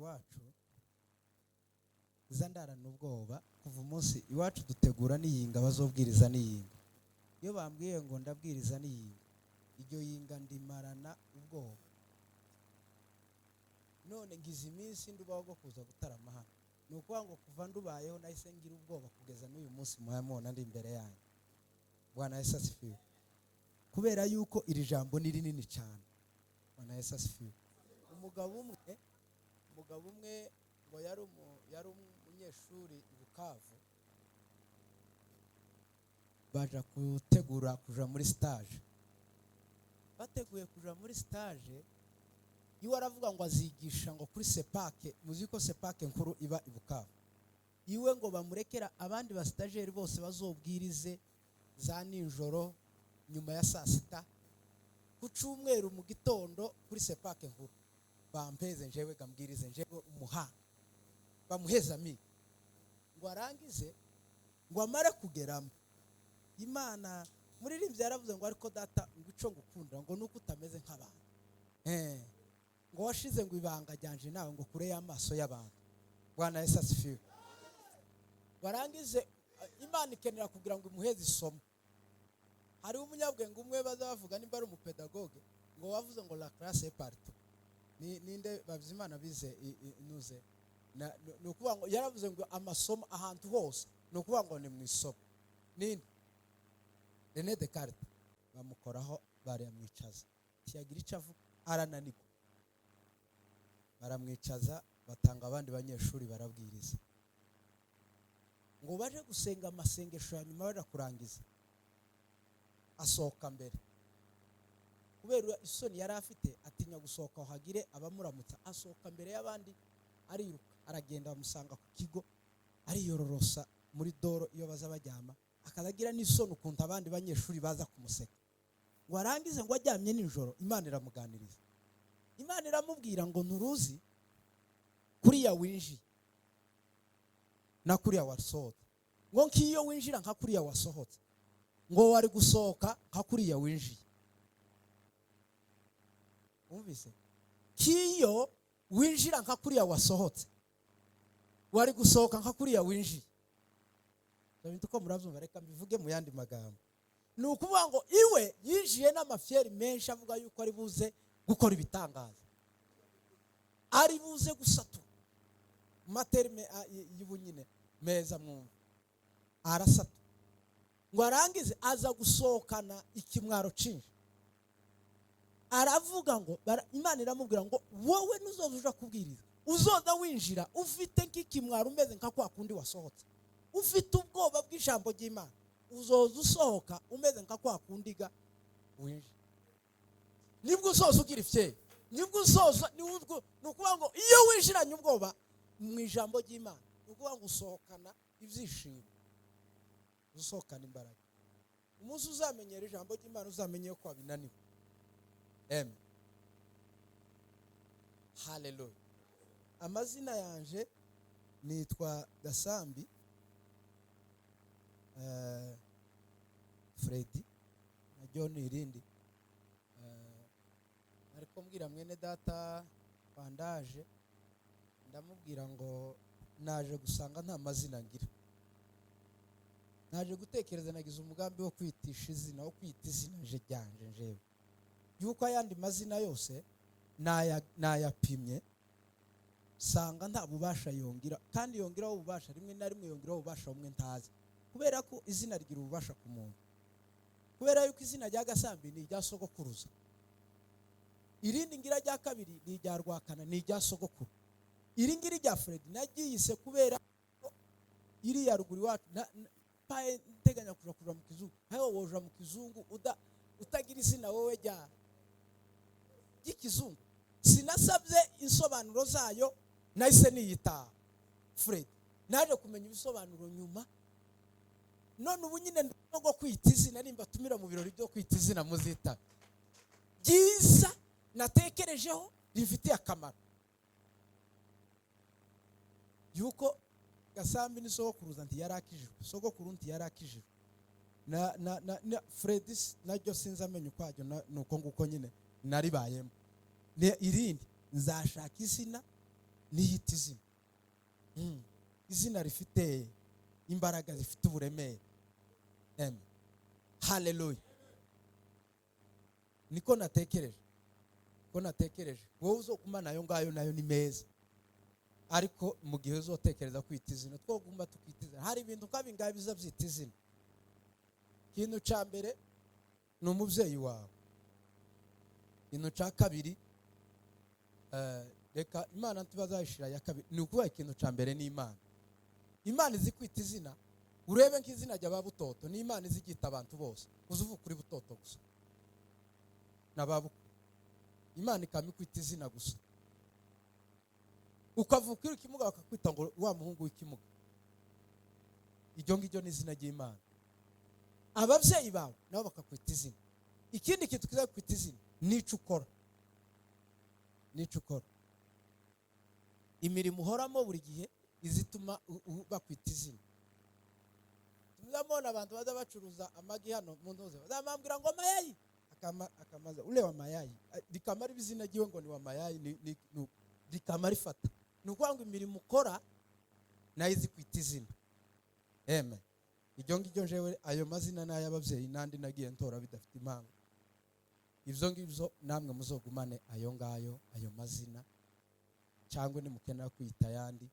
Iwacu nza ndarana ubwoba kuva umunsi iwacu dutegura n'iyinga bazobwiriza n'iyinga. Iyo bambwiye ngo ndabwiriza n'iyinga, iryo yinga ndimarana ubwoba. None ngize iminsi ndubaho bwo kuza gutarama hano. Ni ukuvuga ngo kuva ndubayeho nahise ngira ubwoba kugeza n'uyu munsi muhamona ndi imbere yanyu. Bwana Yesu asifiwe. Kubera yuko iri jambo ni rinini cyane. Bwana Yesu asifiwe. Umugabo umwe ngo yari umunyeshuri i Bukavu, baja gutegura kuja muri stage. Bateguye kuja muri stage, iwe aravuga ngo azigisha ngo kuri CEPAC. Muzi ko CEPAC nkuru iba i Bukavu. Iwe ngo bamurekera abandi ba stagiaires bose bazobwirize za nijoro nyuma ya saa sita ku cyumweru mu gitondo kuri CEPAC nkuru, bampeze njewe gambwirize, njewe umuhanga bamuheza amiga. Ngo arangize, ngo amare kugeramo, Imana muririmbyi yaravuze ngo: "Ariko Data, ngo ico ngukunda ngo nuko utameze nk'abantu." Ngo washize ngo ibanga ryanje nawe ngo kure y'amaso y'abantu. Bwana Yesu asifiwe. Warangize, Imana ikenera kugira ngo imuheze isomo. Hariho umunyabwenge umwe baza bavuga, nimba ari umupedagoge, ngo wavuze ngo "La classe est partout". Ni ninde Bazimana bize inuze? Ni ukuvuga ngo yaravuze ngo amasomo ahantu hose, ni ukuvuga ngo ni mu isomo. Ninde? René Descartes. Bamukoraho, baramwicaza, ntiyagira icyo avuga, arananirwa. Baramwicaza, batanga abandi banyeshuri barabwiriza. Ngo baje gusenga amasengesho ya nyuma, baja kurangiza, asohoka mbere kubera isoni yari afite, atinya gusohoka aho hagire abamuramutsa. Asohoka mbere y'abandi, ariruka, aragenda, bamusanga ku kigo, ariyororosa muri doro iyo baza baryama, akazagira n'isoni ukuntu abandi banyeshuri baza kumuseka. Ngo arangize, ngo aryamye nijoro, Imana iramuganiriza. Imana iramubwira ngo: "Nturuzi kuriya winjiye na kuriya wasohotse?" Ngo nk'iyo winjira nka kuriya wasohotse, ngo wari gusohoka nka kuriya winjiye. Wumvise? K'iyo winjira nka kuriya wasohotse, wari gusohoka nka kuriya winjiye. Ibyo bintu uko murabyumva? Reka mbivuge mu yandi magambo. Ni ukuvuga ngo iwe yinjiye n'amafierté menshi, avuga yuko ari buze gukora ibitangaza, ari buze gusatura mu matermes y'ubunyine meza mwumva, arasatura. Ngo arangize, aza gusohokana ikimwaro cyinshi. Aravuga ngo Imana iramubwira ngo: "Wowe nuzoza uja kubwiriza, uzoza winjira ufite nk'ikimwaro, umeze nka kwa kundi wasohotse, ufite ubwoba bw'ijambo ry'Imana. Uzoza usohoka umeze nka kwa kundi ga winjira, nibwo uzoza ugira ifyeri, nibwo uzoza." Ni ukuvuga ngo iyo winjiranye ubwoba mu ijambo ry'Imana, ni ukuvuga ngo usohokana ibyishimo, usohokana imbaraga. Umunsi uzamenyera ijambo ry'Imana, uzamenye ko wabinaniwe. Amen, haleluya. Amazina yanje nitwa Gasambi Fredi, naryo ni irindi. Ariko mbwira mwene data bandaje, ndamubwira ngo naje gusanga nta mazina ngira. Naje gutekereza, nagize umugambi wo kwitisha izina, wo kwita izina nje ryanje njewe, yuko ayandi mazina yose nayapimye sanga nta bubasha yongera, kandi yongeraho ububasha rimwe na rimwe, yongeraho ububasha bumwe ntazi, kubera ko izina rigira ububasha ku muntu. Kubera yuko izina rya Gasambi ni irya sogokuruza, irindi ngira rya kabiri ni irya Rwakana, ni irya sogokuru. Iri ngiri rya Fredi naryiyise kubera ko iriya ruguru iwacu paye nteganya kuja mu kizungu. Hayo woja mu kizungu utagira izina wowe rya ry'ikizungu? Sinasabye insobanuro zayo, nahise niyita Fred. Naje kumenya ibisobanuro nyuma. None ubu nyine ndimo bwo kwita izina. Nimba tumira mu birori byo kwita izina, muzita byiza natekerejeho rifitiye akamaro, yuko Gasambi ni sogokuruza ntiyarakijijwe, sogokuru ntiyarakijijwe, na Fred naryo sinzi amenye ukwaryo, nuko nguko nyine naribayemo. Irindi nzashaka izina. Niyita izina. Izina rifite imbaraga, zifite uburemere. Amen, haleluya. Niko natekereje, ko natekereje wowe uzoguma nayo ngayo, nayo ni meza. Ariko mu gihe uzotekereza kwita izina, twoguma tukita izina. Hari ibintu nk'abi biza byita izina. Ikintu cya mbere ni umubyeyi wawe. Ikintu cya kabiri, reka Imana ntibazayishira ya kabiri. Ni ukuvuga ikintu cya mbere ni Imana. Imana izi kwita izina. Urebe nk'izina rya Butoto, ni Imana izi ryita abantu bose. Uzi uvuga kuri Butoto gusa n'ababukuru, Imana ikaba ikwita izina gusa. Ukavuka uri ikimuga, bakakwita ngo wa muhungu w'ikimuga. Iryo ngiryo ni izina ry'Imana. Ababyeyi bawe nabo bakakwita izina. Ikindi kintu kiza kwita izina n'icyo ukora, n'icyo ukora, imirimo uhoramo buri gihe izituma bakwita izina. Muzamubona abantu baza bacuruza amagi hano mu ntuze, bazamambwira ngo mayayi, akamaza ule wa mayayi, rikamara izina ryiwe ngo ni wa mayayi, rikama rifata. Ni ukuvuga ngo imirimo ukora nayo izi kwita izina. Amen. Iryo ngiryo njewe ayo mazina ni ay'ababyeyi n'andi nagiye ntora bidafite impamvu. Ibyo ngibyo namwe muzogumane ayo ngayo, ayo mazina, cyangwa nimukenera kwita ayandi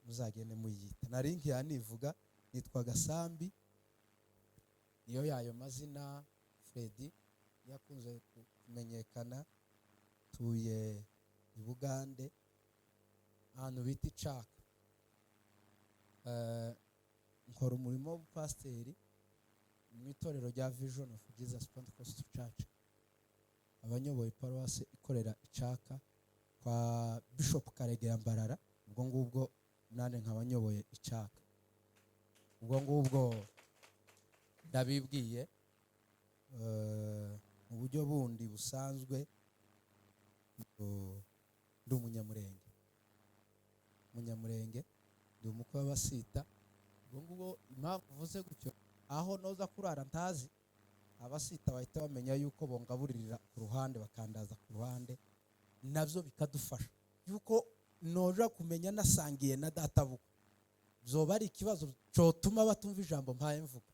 muzagende muyita. Nari nkiya nivuga, nitwa Gasambi, niyo yayo mazina. Fredi yakunze kumenyekana. Tuye i Bugande, ahantu bita Icaka. Nkora umurimo w'ubupasiteri mu itorero rya Vision of Jesus Pentecost Church, abanyoboye paruwasi ikorera Icaka kwa Bishop Karegeya Mbarara. Ubwo ngubwo nanjye nkaba nyoboye Icaka. Ubwo ngubwo ndabibwiye. Mu buryo bundi busanzwe ndi umunyamurenge, umunyamurenge, ndi umukwe w'Abasita. Ubwo ngubwo impamvu uvuze gutyo, aho noza kurara ntazi, Abasita bahita bamenya yuko bongaburirira ku ruhande, bakandaza ku ruhande, nabyo bikadufasha yuko noja kumenya nasangiye na databukwe byoba ari ikibazo cyotuma batumva ijambo mpaye mvuga.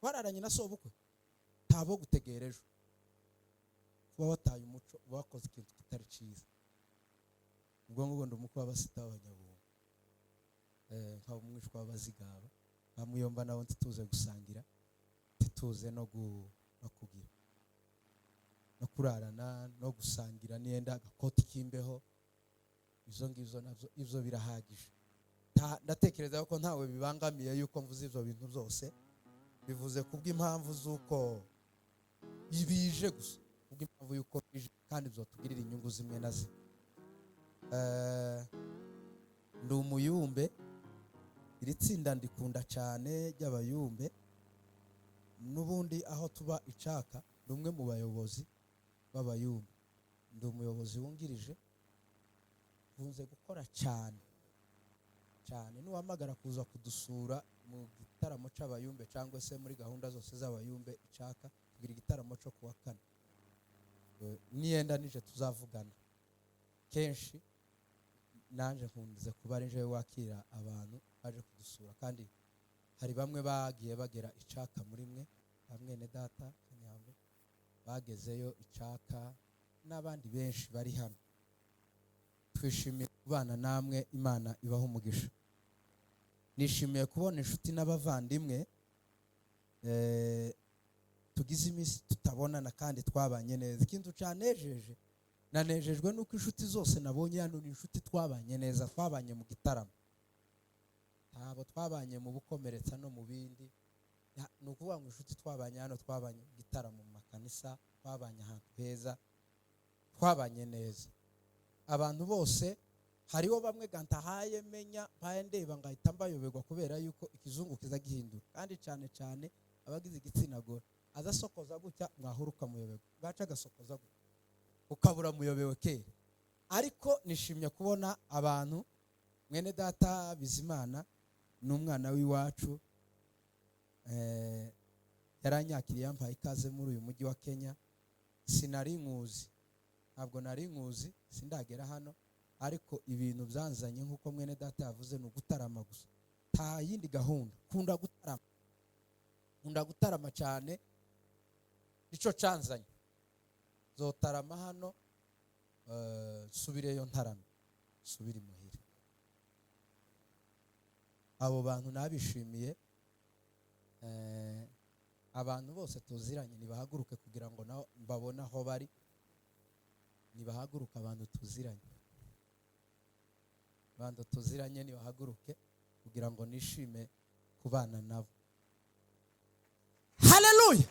Wararanye na sobukwe, ntabo gutegera ejo kuba wataye umuco, uba wakoze ikintu kitari cyiza. Ubwo ngubwo ndi umukwe w'Abasita b'Abanyabungo, nkaba umwishwa w'Abazigaba. Bamuyomba nabo ntituze gusangira, ntituze no kugira no kurarana no gusangira niyenda agakoti k'imbeho. Izo ngizo nabyo ibyo birahagije. Ndatekereza ko ntawe bibangamiye yuko mvuze ibyo bintu byose. Bivuze kubw'impamvu z'uko bije gusa, kubw'impamvu y'uko bije kandi byotugirira inyungu zimwe na zimwe. Ndi umuyumbe. Iri tsinda ndikunda cyane ry'Abayumbe. N'ubundi aho tuba Icaka, ni umwe mu bayobozi b'Abayumbe, ndi umuyobozi wungirije. Nkunze gukora cyane cyane. Nuhamagara kuza kudusura mu gitaramo c'Abayumbe cyangwa se muri gahunda zose z'Abayumbe Icaka, tugira igitaramo cyo kuwa kane. Niyenda nije tuzavugana kenshi. Nanje nkunze kuba ari jewe wakira abantu baje kudusura, kandi hari bamwe bagiye bagera Icaka muri mwe, bamwene data Kanyambo bagezeyo Icaka n'abandi benshi bari hano. Twishimiye kubana namwe, Imana ibaho umugisha. Nishimiye kubona inshuti n'abavandimwe, tugize iminsi tutabonana kandi twabanye neza. Ikintu cyanejeje, nanejejwe nuko inshuti zose nabonye hano ni inshuti twabanye neza, twabanye mu gitaramo, ntabwo twabanye mu bukomeretsa no mu bindi. Ni ukuvuga ngo inshuti twabanye hano, twabanye mu gitaramo, mu makanisa, twabanye ahantu heza, twabanye neza. Abantu bose, hariho bamwe gantahaye menya mpaye ndeba ngahita mbayoberwa kubera yuko ikizungu kiza gihindura, kandi cyane cyane abagize igitsina gore, azasokoza gutya mwahura ukamuyoberwa, bwaca agasokoza gutya ukabura muyobewe kera. Ariko nishimye kubona abantu. Mwene data Bizimana ni umwana w'iwacu, yaranyakiriye, yampaye ikaze muri uyu mujyi wa Kenya. Sinari nkuzi, ntabwo nari nkuzi, sindagera hano. Ariko ibintu byanzanye, nk'uko mwene data yavuze, ni ugutarama gusa, nta yindi gahunda. Kunda gutarama, nkunda gutarama cyane, nicyo canzanye. Zotarama hano, nsubireyo ntarame, nsubire imuhira. Abo bantu nabishimiye. Abantu bose tuziranye nibahaguruke kugira ngo nabo mbabone aho bari. Nibahaguruke, abantu tuziranye, abantu tuziranye nibahaguruke kugira ngo nishime kubana nabo. Haleluya,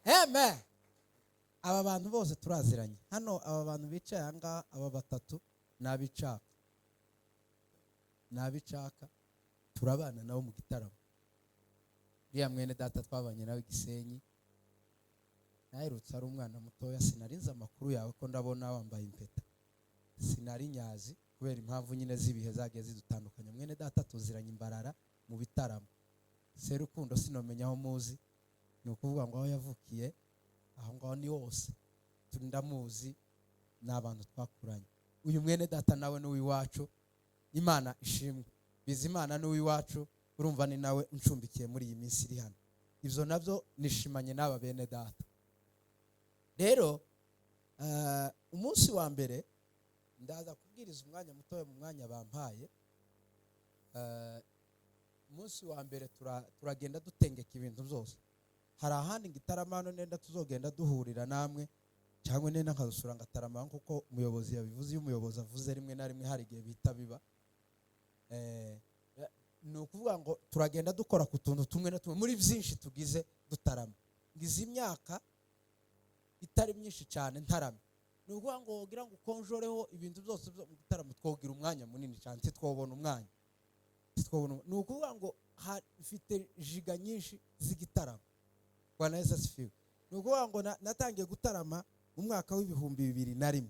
amen. Aba bantu bose turaziranye hano. Aba bantu bicaye aha ngaha, aba batatu ni ab'icaka, ni ab'icaka, turabana nabo mu gitaramo. Uriya mwene data twabanye nawe Gisenyi, naherutse ari umwana mutoya. Sinarinze amakuru yawe ko ndabona wambaye impeta, sinari nyazi kubera impamvu nyine z'ibihe zagiye zidutandukanya. Mwene data tuziranye imbarara mu bitaramo. Serukundo sinomenya aho muzi, ni ukuvuga ngo aho yavukiye aho ngaho ni hose ndamuzi, ni abantu twakuranye. Uyu mwene data nawe ni uw'iwacu, Imana ishimwe. Bizimana ni uw'iwacu, urumva ni nawe uncumbikiye muri iyi minsi iri hano. Ibyo nabyo nishimanye n'aba bene data. Rero umunsi wa mbere ndaza kubwiriza umwanya mutoya mu mwanya bampaye. Umunsi wa mbere turagenda dutengeka ibintu byose. Hari ahandi ngitarama hano nenda tuzogenda duhurira namwe, cyangwa nenda nkazusura ngatarama kuko umuyobozi yabivuze. Iyo umuyobozi avuze, rimwe na rimwe hari igihe bihita biba. Ni ukuvuga ngo turagenda dukora ku tuntu tumwe na tumwe muri byinshi tugize dutarama. Ngize imyaka itari myinshi cyane ntarama. Ni ukuvuga ngo wogira ngo ukonjoreho ibintu byose byo mu gitaramo, twogira umwanya munini cyane, ntitwobona umwanya. Ni ukuvuga ngo mfite giga nyinshi z'igitaramo. Bwana Yesu asifiwe. Ni ukuvuga ngo natangiye gutarama mu mwaka w'2001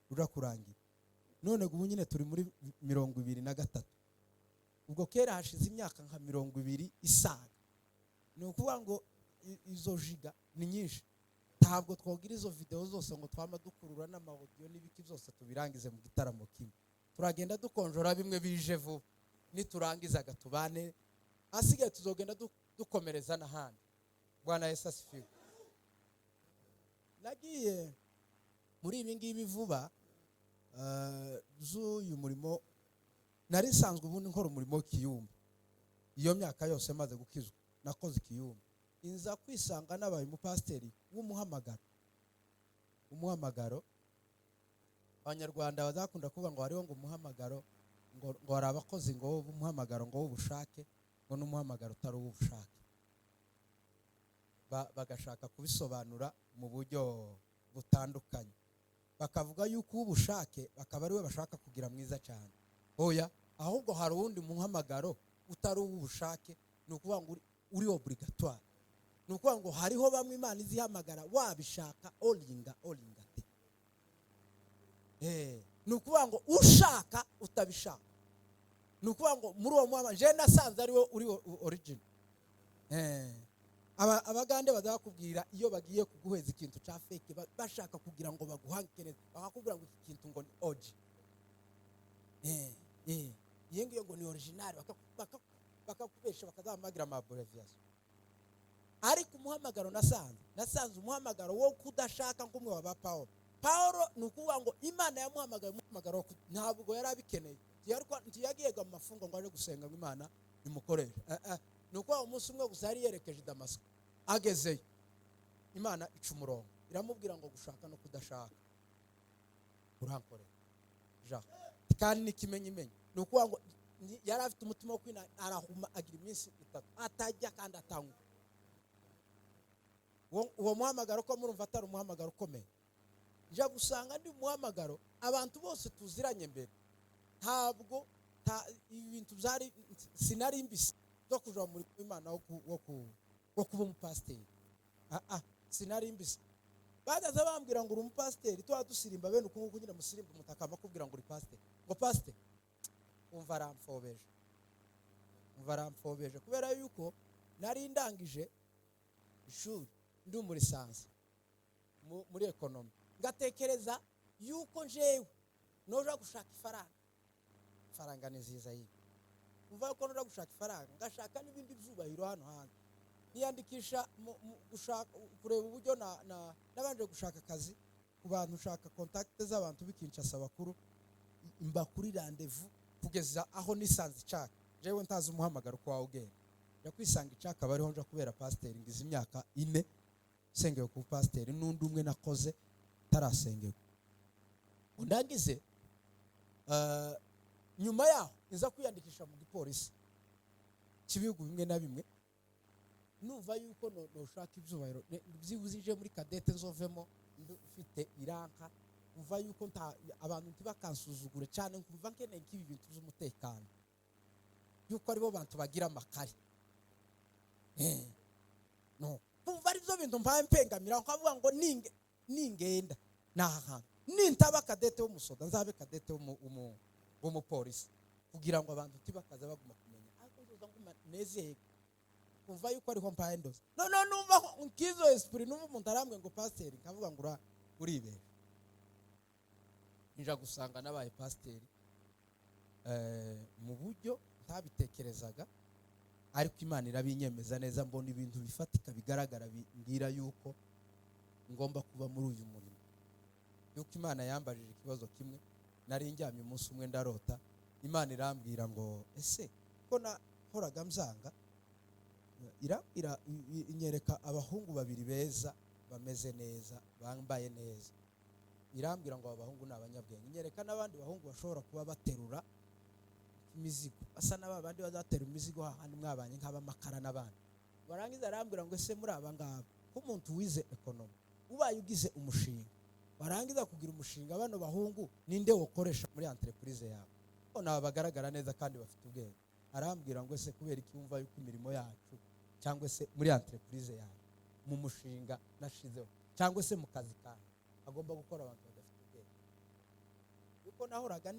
ura kurangira, none ubu nyine turi muri 23. Ubwo kera hashize imyaka nka 20 isaga. Ni ukuvuga ngo izo giga ni nyinshi. Ntabwo twogira izo videwo zose ngo twama dukurura n'ama audio n'ibiki byose tubirangize mu gitaramo kimwe. Turagenda dukonjora bimwe bije vuba, niturangizaga tubane, asigaye tuzogenda dukomereza n'ahandi. Bwana Yesu asifiwe. Nagiye muri ibi ngibi vuba z'uyu murimo. Nari nsanzwe ubundi nkora umurimo w'ikiyumba. Iyo myaka yose maze gukizwa nakoze ikiyumba, inza kwisanga nabaye umupasiteri w'umuhamagaro. Umuhamagaro, Abanyarwanda bazakunda kuvuga ngo hariho ngo umuhamagaro, ngo hari abakozi ngo b'umuhamagaro, ngo w'ubushake, ngo n'umuhamagaro utari uw'ubushake. Bagashaka kubisobanura mu buryo butandukanye, bakavuga yuko uw'ubushake bakaba ariwe bashaka kugira mwiza cyane. Oya, ahubwo hari uwundi muhamagaro utari uw'ubushake, ni ukuvuga ngo uri obligatoire. Ni ukuvuga ngo hariho bamwe Imana izihamagara wabishaka oringa oringa te. Ni ukuvuga ngo ushaka utabishaka, ni ukuvuga ngo muri uwo muhamagaro je nasanze ariwo uri origin. Abagande bazakubwira iyo bagiye kuguheza ikintu ca fake, bashaka kugira ngo baguhange neza, bakakubwira ngo iki kintu ngo ni OG, iyo ngiyo ngo ni original, bakakubesha, bakazamagira ama abbreviation. Ariko umuhamagaro nasanze umuhamagaro wo kudashaka nk'umwe wa ba Paul. Paul ni ukuvuga ngo Imana yamuhamagaye umuhamagaro ntabwo yari abikeneye. Ntiyagiye mu mafungo ngo aje gusenga ngo Imana imukoreshe. Ni ukuvuga umunsi umwe gusa yari yerekeje i Damasiko, agezeyo Imana ica umurongo, iramubwira ngo gushaka no kudashaka urankorera ja. Kandi n'ikimenyimenyi ni ukuvuga ngo yari afite umutima wo kwina, arahuma, agira iminsi 3 atajya kandi atanywa. Uwo muhamagaro ko murumva atari umuhamagaro ukomeye? Njya gusanga ndi muhamagaro abantu bose tuziranye mbere, ntabwo ibintu byari sinari mbisi byo kuja mu murimo w'Imana wo kuba umupasiteri. Sinari mbisi. Bagaza bambwira ngo uri umupasiteri, tuba dusirimba bene uku nguku nyine musirimba, umutakamba akubwira ngo uri pasiteri, ngo pasiteri, umva aramfobeje, umva aramfobeje, kubera yuko nari ndangije ishuri ndi muri licence muri économie, ngatekereza yuko njewe Noja gushaka ifaranga, ifaranga ni nziza yiwe. Umva ko noja gushaka ifaranga, ngashaka n'ibindi byubahiro hano hanze. Niyandikisha gushaka kureba uburyo na nabanje gushaka akazi ku bantu, ushaka contact z'abantu b'i Kinshasa bakuru, mba kuri rendez-vous kugeza aho nisanze icaka. Jewe ntazi umuhamagaro uko wawugenda, njya kwisanga icaka bariho nja kubera pasiteri. Ngize imyaka 4 nsengewe ku pasiteri, n'undi umwe nakoze tarasengewe. Undangize nyuma yaho nza kwiyandikisha mu gipolisi cy'ibihugu bimwe na bimwe, numva yuko noshaka ibyubahiro, byibuze ije muri cadette nzovemo mfite iranka. Umva yuko nta abantu ntibakansuzugure cyane, nkumva nkeneye nk'ibi bintu by'umutekano, yuko aribo bantu bagira amakari. No kumva ari byo bintu mbaye mpengamira, nkavuga ngo ningenda ni aha hantu, nintaba cadette w'umusoda nzabe cadette w'umupolisi, kugira ngo abantu ntibakaza baguma kumenya, ariko nzoza nguma nezerwe, kumva yuko ariho mbaye ndoze. Noneho numva nkizo esprit, numva umuntu arambwe ngo pasiteri, nkavuga ngo uribesha. Nja gusanga nabaye pasiteri mu buryo ntabitekerezaga, ariko Imana irabinyemeza neza, mbona ibintu bifatika bigaragara bimbwira yuko ngomba kuba muri uyu murimo. Yuko Imana yambajije ikibazo kimwe, nari njyamye umunsi umwe ndarota, Imana irambwira ngo ese ko nahoraga mzanga, irambwira inyereka abahungu babiri beza, bameze neza, bambaye neza. Irambwira ngo aba bahungu ni abanyabwenge. Inyereka n'abandi bahungu bashobora kuba baterura imizigo, basa n'aba bandi bazatera imizigo hahandi mwabanye nk'abamakara n'abandi. Barangiza arambwira ngo ese muri aba ngaba, nk'umuntu wize économie, ubaye ugize umushinga, warangiza kugira umushinga, bano bahungu ninde wokoresha muri entreprise yawe? None aba bagaragara neza kandi bafite ubwenge. Arambwira ngo ese kubera iki wumva yuko imirimo yacu, cyangwa se muri entreprise yawe, mu mushinga nashizeho, cyangwa se mu kazi kanjye, agomba gukora abantu badafite ubwenge? Yuko nahoraga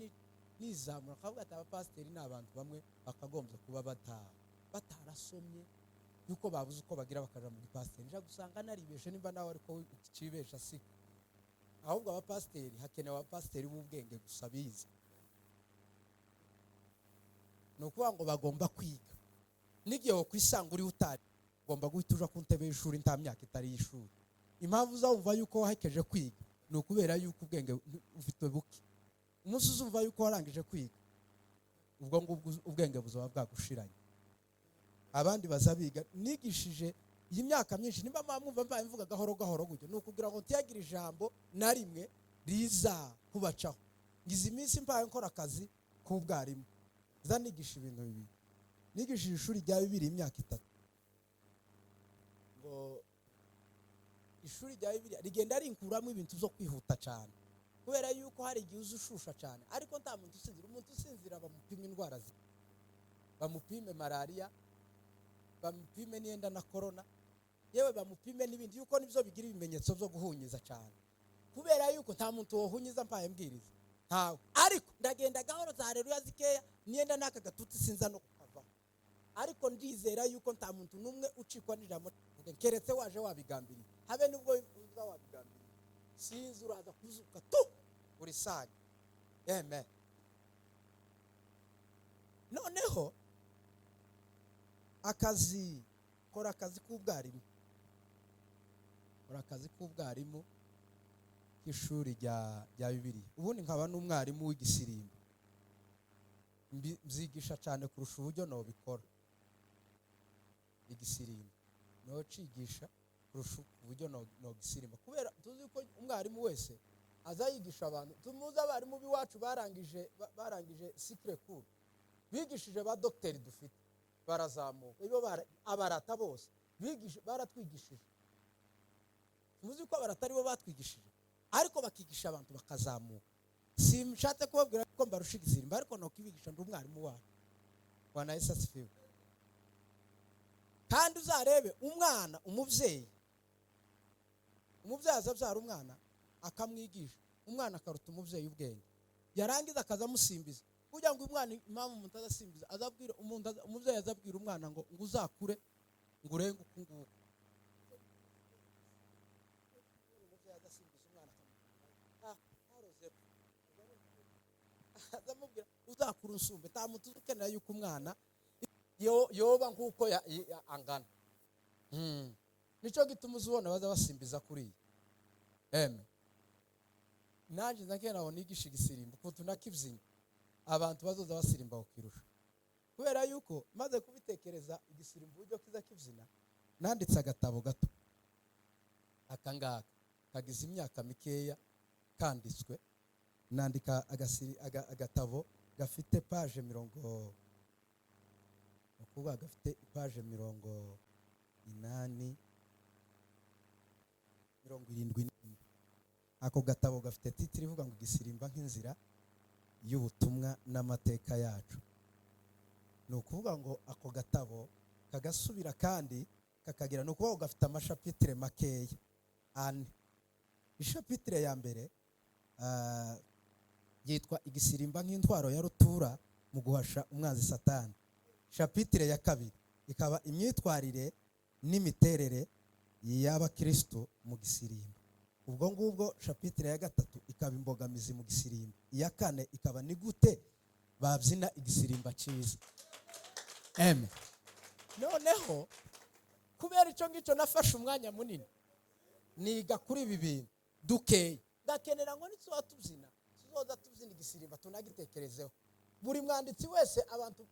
nizamura akavuga ati abapasiteri ni abantu bamwe bakagombye kuba batarasomye, yuko babuze uko bagira bakaja mu gipasiteri. Nja gusanga naribeshe, nimba nawe ariko ukibesha siko. Ahubwo abapasiteri, hakenewe abapasiteri b'ubwenge gusa bize. Ni ukuvuga ngo bagomba kwiga, n'igihe wakwisanga uri utari, ugomba guhita uja ku ntebe y'ishuri nta myaka itari y'ishuri. Impamvu uzawumva yuko wahekeje kwiga ni ukubera yuko ubwenge ufite buke. Umunsi uzumva yuko warangije kwiga, ubwo ngubwo ubwenge buzaba bwagushiranye. Abandi baza biga. Nigishije iyi myaka myinshi, nimba mwumva mbaye mvuga gahoro gahoro gutyo, ni ukugira ngo ntiyagire ijambo na rimwe riza kubacaho. Ngize iminsi mbaye nkora akazi k'ubwarimu, za nigisha ibintu bibiri. Nigishije ishuri rya bibiri imyaka 3, ngo ishuri rya Bibiliya rigenda rinkuramo ibintu byo kwihuta cyane, kubera yuko hari igihe uza ushusha cyane, ariko nta muntu usinzira. Umuntu usinzira bamupima indwara, bamupime malariya, bamupime n'iyenda na korona, yewe bamupime n'ibindi, yuko nibyo bigira ibimenyetso byo guhunyiza cyane, kubera yuko nta muntu wohunyiza mpaye mbwiriza, ntawe. Ariko ndagenda gahoro, za hareruya zikeya, niyenda n'aka gatutsi sinza no kukavaho. Ariko ndizera yuko nta muntu n'umwe ucikwa n'ijambo, keretse waje wabigambiriye. Habe nubwo uza wabigambiriye, sinzi, uraza kuzuka tu urisange. Amen. Noneho akazi, kora akazi k'ubwarimu, kora akazi k'ubwarimu k'ishuri rya Bibiliya, ubundi nkaba n'umwarimu w'igisirimba. Mbyigisha cyane kurusha uburyo nobikora. Igisirimba nocigisha kurusha uburyo nogisirimba, kubera tuzi ko umwarimu wese aza yigisha abantu. Tumuzi abarimu b'iwacu barangije cycle court, bigishije ba dogiteri dufite, barazamuka ibo abarata bose baratwigishije. Muzi ko abarata aribo batwigishije, ariko bakigisha abantu bakazamuka. Sinshatse kubabwira ko mbarusha igisimba, ariko nuko ibigisha, ndi umwarimu wabo. Bwana Yesu asifiwe. Kandi uzarebe umwana, umubyeyi aza abyara umwana akamwigisha, umwana akaruta umubyeyi ubwenge, yarangiza akaza amusimbiza kugira ngo umwana, impamvu umuntu azasimbiza, azabwira umuntu umubyeyi azabwira umwana ngo uzakure ngo urenge uku nguku. Umubyeyi adasimbiza umwana akamubwira, ah, haroze. Uzakura unsumbe. Nta muntu ukenera yuko umwana yoba nk'uko angana. Nicyo gituma uzubona baza basimbiza kuriya. Eme nanjye ndakera nabona nigisha igisirimbo ukuntu nakibyina, abantu bazoza basirimba kukirusha, kubera yuko maze kubitekereza igisirimbo uburyo kiza kibyina. Nanditse agatabo gato aka ngaka, kagize imyaka mikeya kanditswe. Nandika agatabo gafite page mirongo, ni ukuvuga gafite page 80, 71. Ako gatabo gafite titre ivuga ngo "Igisirimba nk'inzira y'ubutumwa n'amateka yacu". Ni ukuvuga ngo ako gatabo kagasubira kandi kakagira, ni ukuvuga ngo gafite amachapitre makeya ane. Ichapitre ya mbere yitwa "Igisirimba nk'intwaro ya rutura mu guhasha umwanzi Satani". Chapitre ya kabiri ikaba "Imyitwarire n'imiterere y'abakristo mu gisirimba". Ubwo ngubwo chapitre ya gatatu ikaba "Imbogamizi mu gisirimba". Iya kane ikaba "Ni gute babyina igisirimba cyiza". Eme noneho kubera icyo ngicyo nafashe umwanya munini niga kuri ibi bintu dukeya, ndakenera ngo nituba tubyina, tuzoza tubyina igisirimba tunagitekerezeho. Buri mwanditsi wese, abantu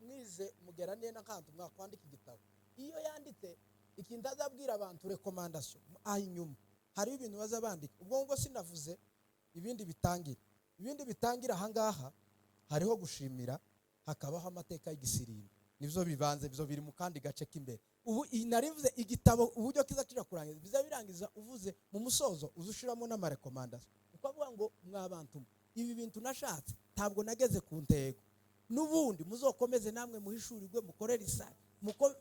mwize mugera neza nk'ahantu mwakwandika igitabo, iyo yanditse ikintu azabwira abantu, recommandation, aho inyuma hariho ibintu baza bandika. Ubwo ngubwo sinavuze ibindi bitangira. Ibindi bitangira ahangaha hariho gushimira, hakabaho amateka y'igisirimba, nibyo bibanze, byo biri mu kandi gace k'imbere. Ubu iyi narivuze igitabo uburyo kiza kija kurangiza, biza birangiza uvuze mu musozo, uza ushiramo n'amarecommandations, ukavuga ngo mwa bantu mwe, ibi bintu nashatse ntabwo nageze ku ntego, n'ubundi muzokomeze namwe muhishurirwe, mukorere isari,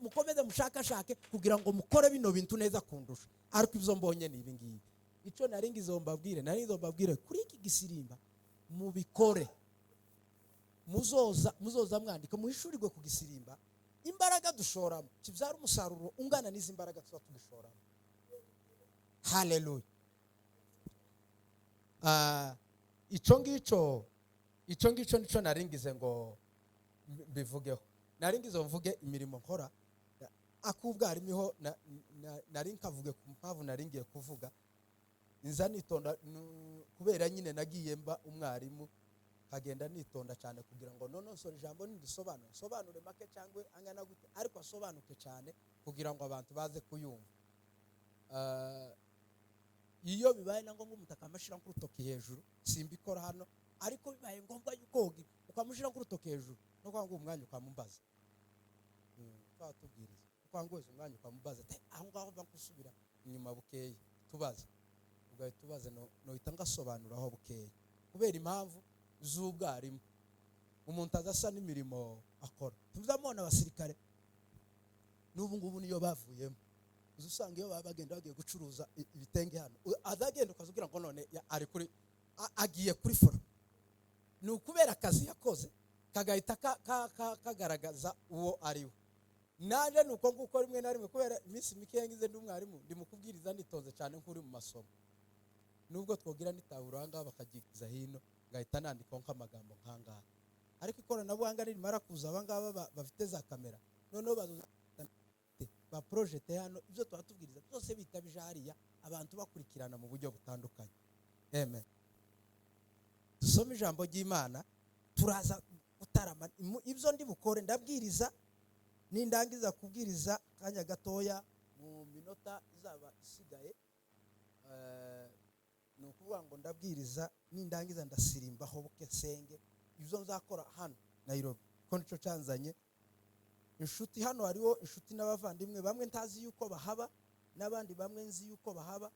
mukomeze mushakashake kugira ngo mukore bino bintu neza kundusha, ariko ibyo mbonye ni ibi ngibi. Icyo nari ngize mbabwire, nari ngize mbabwire kuri iki gisirimba, mubikore, muzoza mwandika, muhishurirwe ku gisirimba. Imbaraga dushoramo kibyara umusaruro ungana n'izi mbaraga tuba tugishoramo. Haleluya! Icyo ngicyo nicyo nari ngize ngo mbivugeho. Nari ngize ngo mvuge imirimo nkora ak'ubwarimu, nari nkavuge ku mpamvu nari ngiye kuvuga. Nza nitonda kubera nyine nagiye mba umwarimu, nkagenda nitonda cyane kugira ngo nonosore ijambo nirisobanure, nsobanure make cyangwa angana gute, ariko asobanuke cyane kugira ngo abantu baze kuyumva. Iyo bibaye na ngombwa umuntu akamushyira nk'urutoki hejuru, simbikora hano, ariko bibaye ngombwa yuko ukamushyira nk'urutoki hejuru, no kuvuga ngo umwanya ukamumbaza, twatubwiriza ukanguza umwanya ukamubaza ati aho ngaho mva gusubira inyuma bukeya, tubaze, ugahita ubaza, nohita ngasobanuraho bukeya. Kubera impamvu z'ubwarimu, umuntu adasa n'imirimo akora. Tuzamubona abasirikare n'ubu ngubu niyo bavuyemo, uza usanga iyo baba bagenda bagiye gucuruza ibitenge hano, azagenda ukazubwira ngo none ari kuri agiye kuri front. Ni ukubera akazi yakoze kagahita kagaragaza uwo ari we. Naje ni uko nguko rimwe na rimwe, kubera iminsi mike ngize ndi umwarimu, ndi mu kubwiriza nitonze cyane nk'uri mu masomo. Nubwo twogira nitabura aha ngaha bakagiza hino, ngahita nandikaho nk'amagambo nk'angaha. Ariko ikoranabuhanga nirimara kuza, aba ngaba bafite za kamera, noneho bazoza ba projeter hano ibyo tuba tubwiriza byose, bita bije hariya, abantu bakurikirana mu buryo butandukanye. Amen. Dusome ijambo ry'Imana, turaza gutarama. Ibyo ndi bukore, ndabwiriza, nindangiza kubwiriza kanya gatoya mu minota izaba isigaye, ni ukuvuga ngo ndabwiriza, nindangiza ndasirimbaho buke, nsenge. Ibyo nzakora hano Nairobi ko nicyo cyanzanye. Inshuti hano, hariho inshuti n'abavandimwe bamwe ntazi yuko bahaba, n'abandi bamwe nzi yuko bahaba,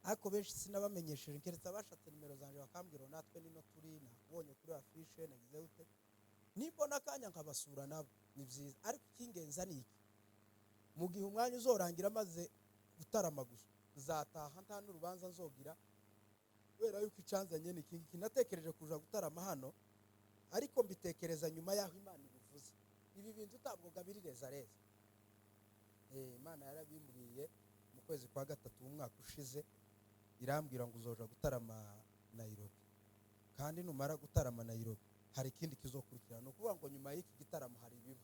ariko benshi sinabamenyesheje, keretse abashatse nimero zanjye bakambwira ngo natwe nino turi, nakubonye kuri affiche, nagize ute. Nimbona akanya nkabasura nabo ni byiza, ariko icy'ingenzi ni iki: mu gihe umwanya uzorangira maze gutarama gusa, nzataha nta n'urubanza nzogira, kubera yuko icyanzanye ni iki ngiki. Natekereje kuja gutarama hano, ariko mbitekereza nyuma y'aho Imana ibivuze. Ibi bintu utabwoga biri reza reza. Imana yarabimbwiye mu kwezi kwa gatatu w'umwaka ushize, irambwira ngo uzoja gutarama Nairobi, kandi numara gutarama Nairobi Hari ikindi kizokurikira. Ni ukuvuga ngo nyuma y'iki gitaramo hari ibiba.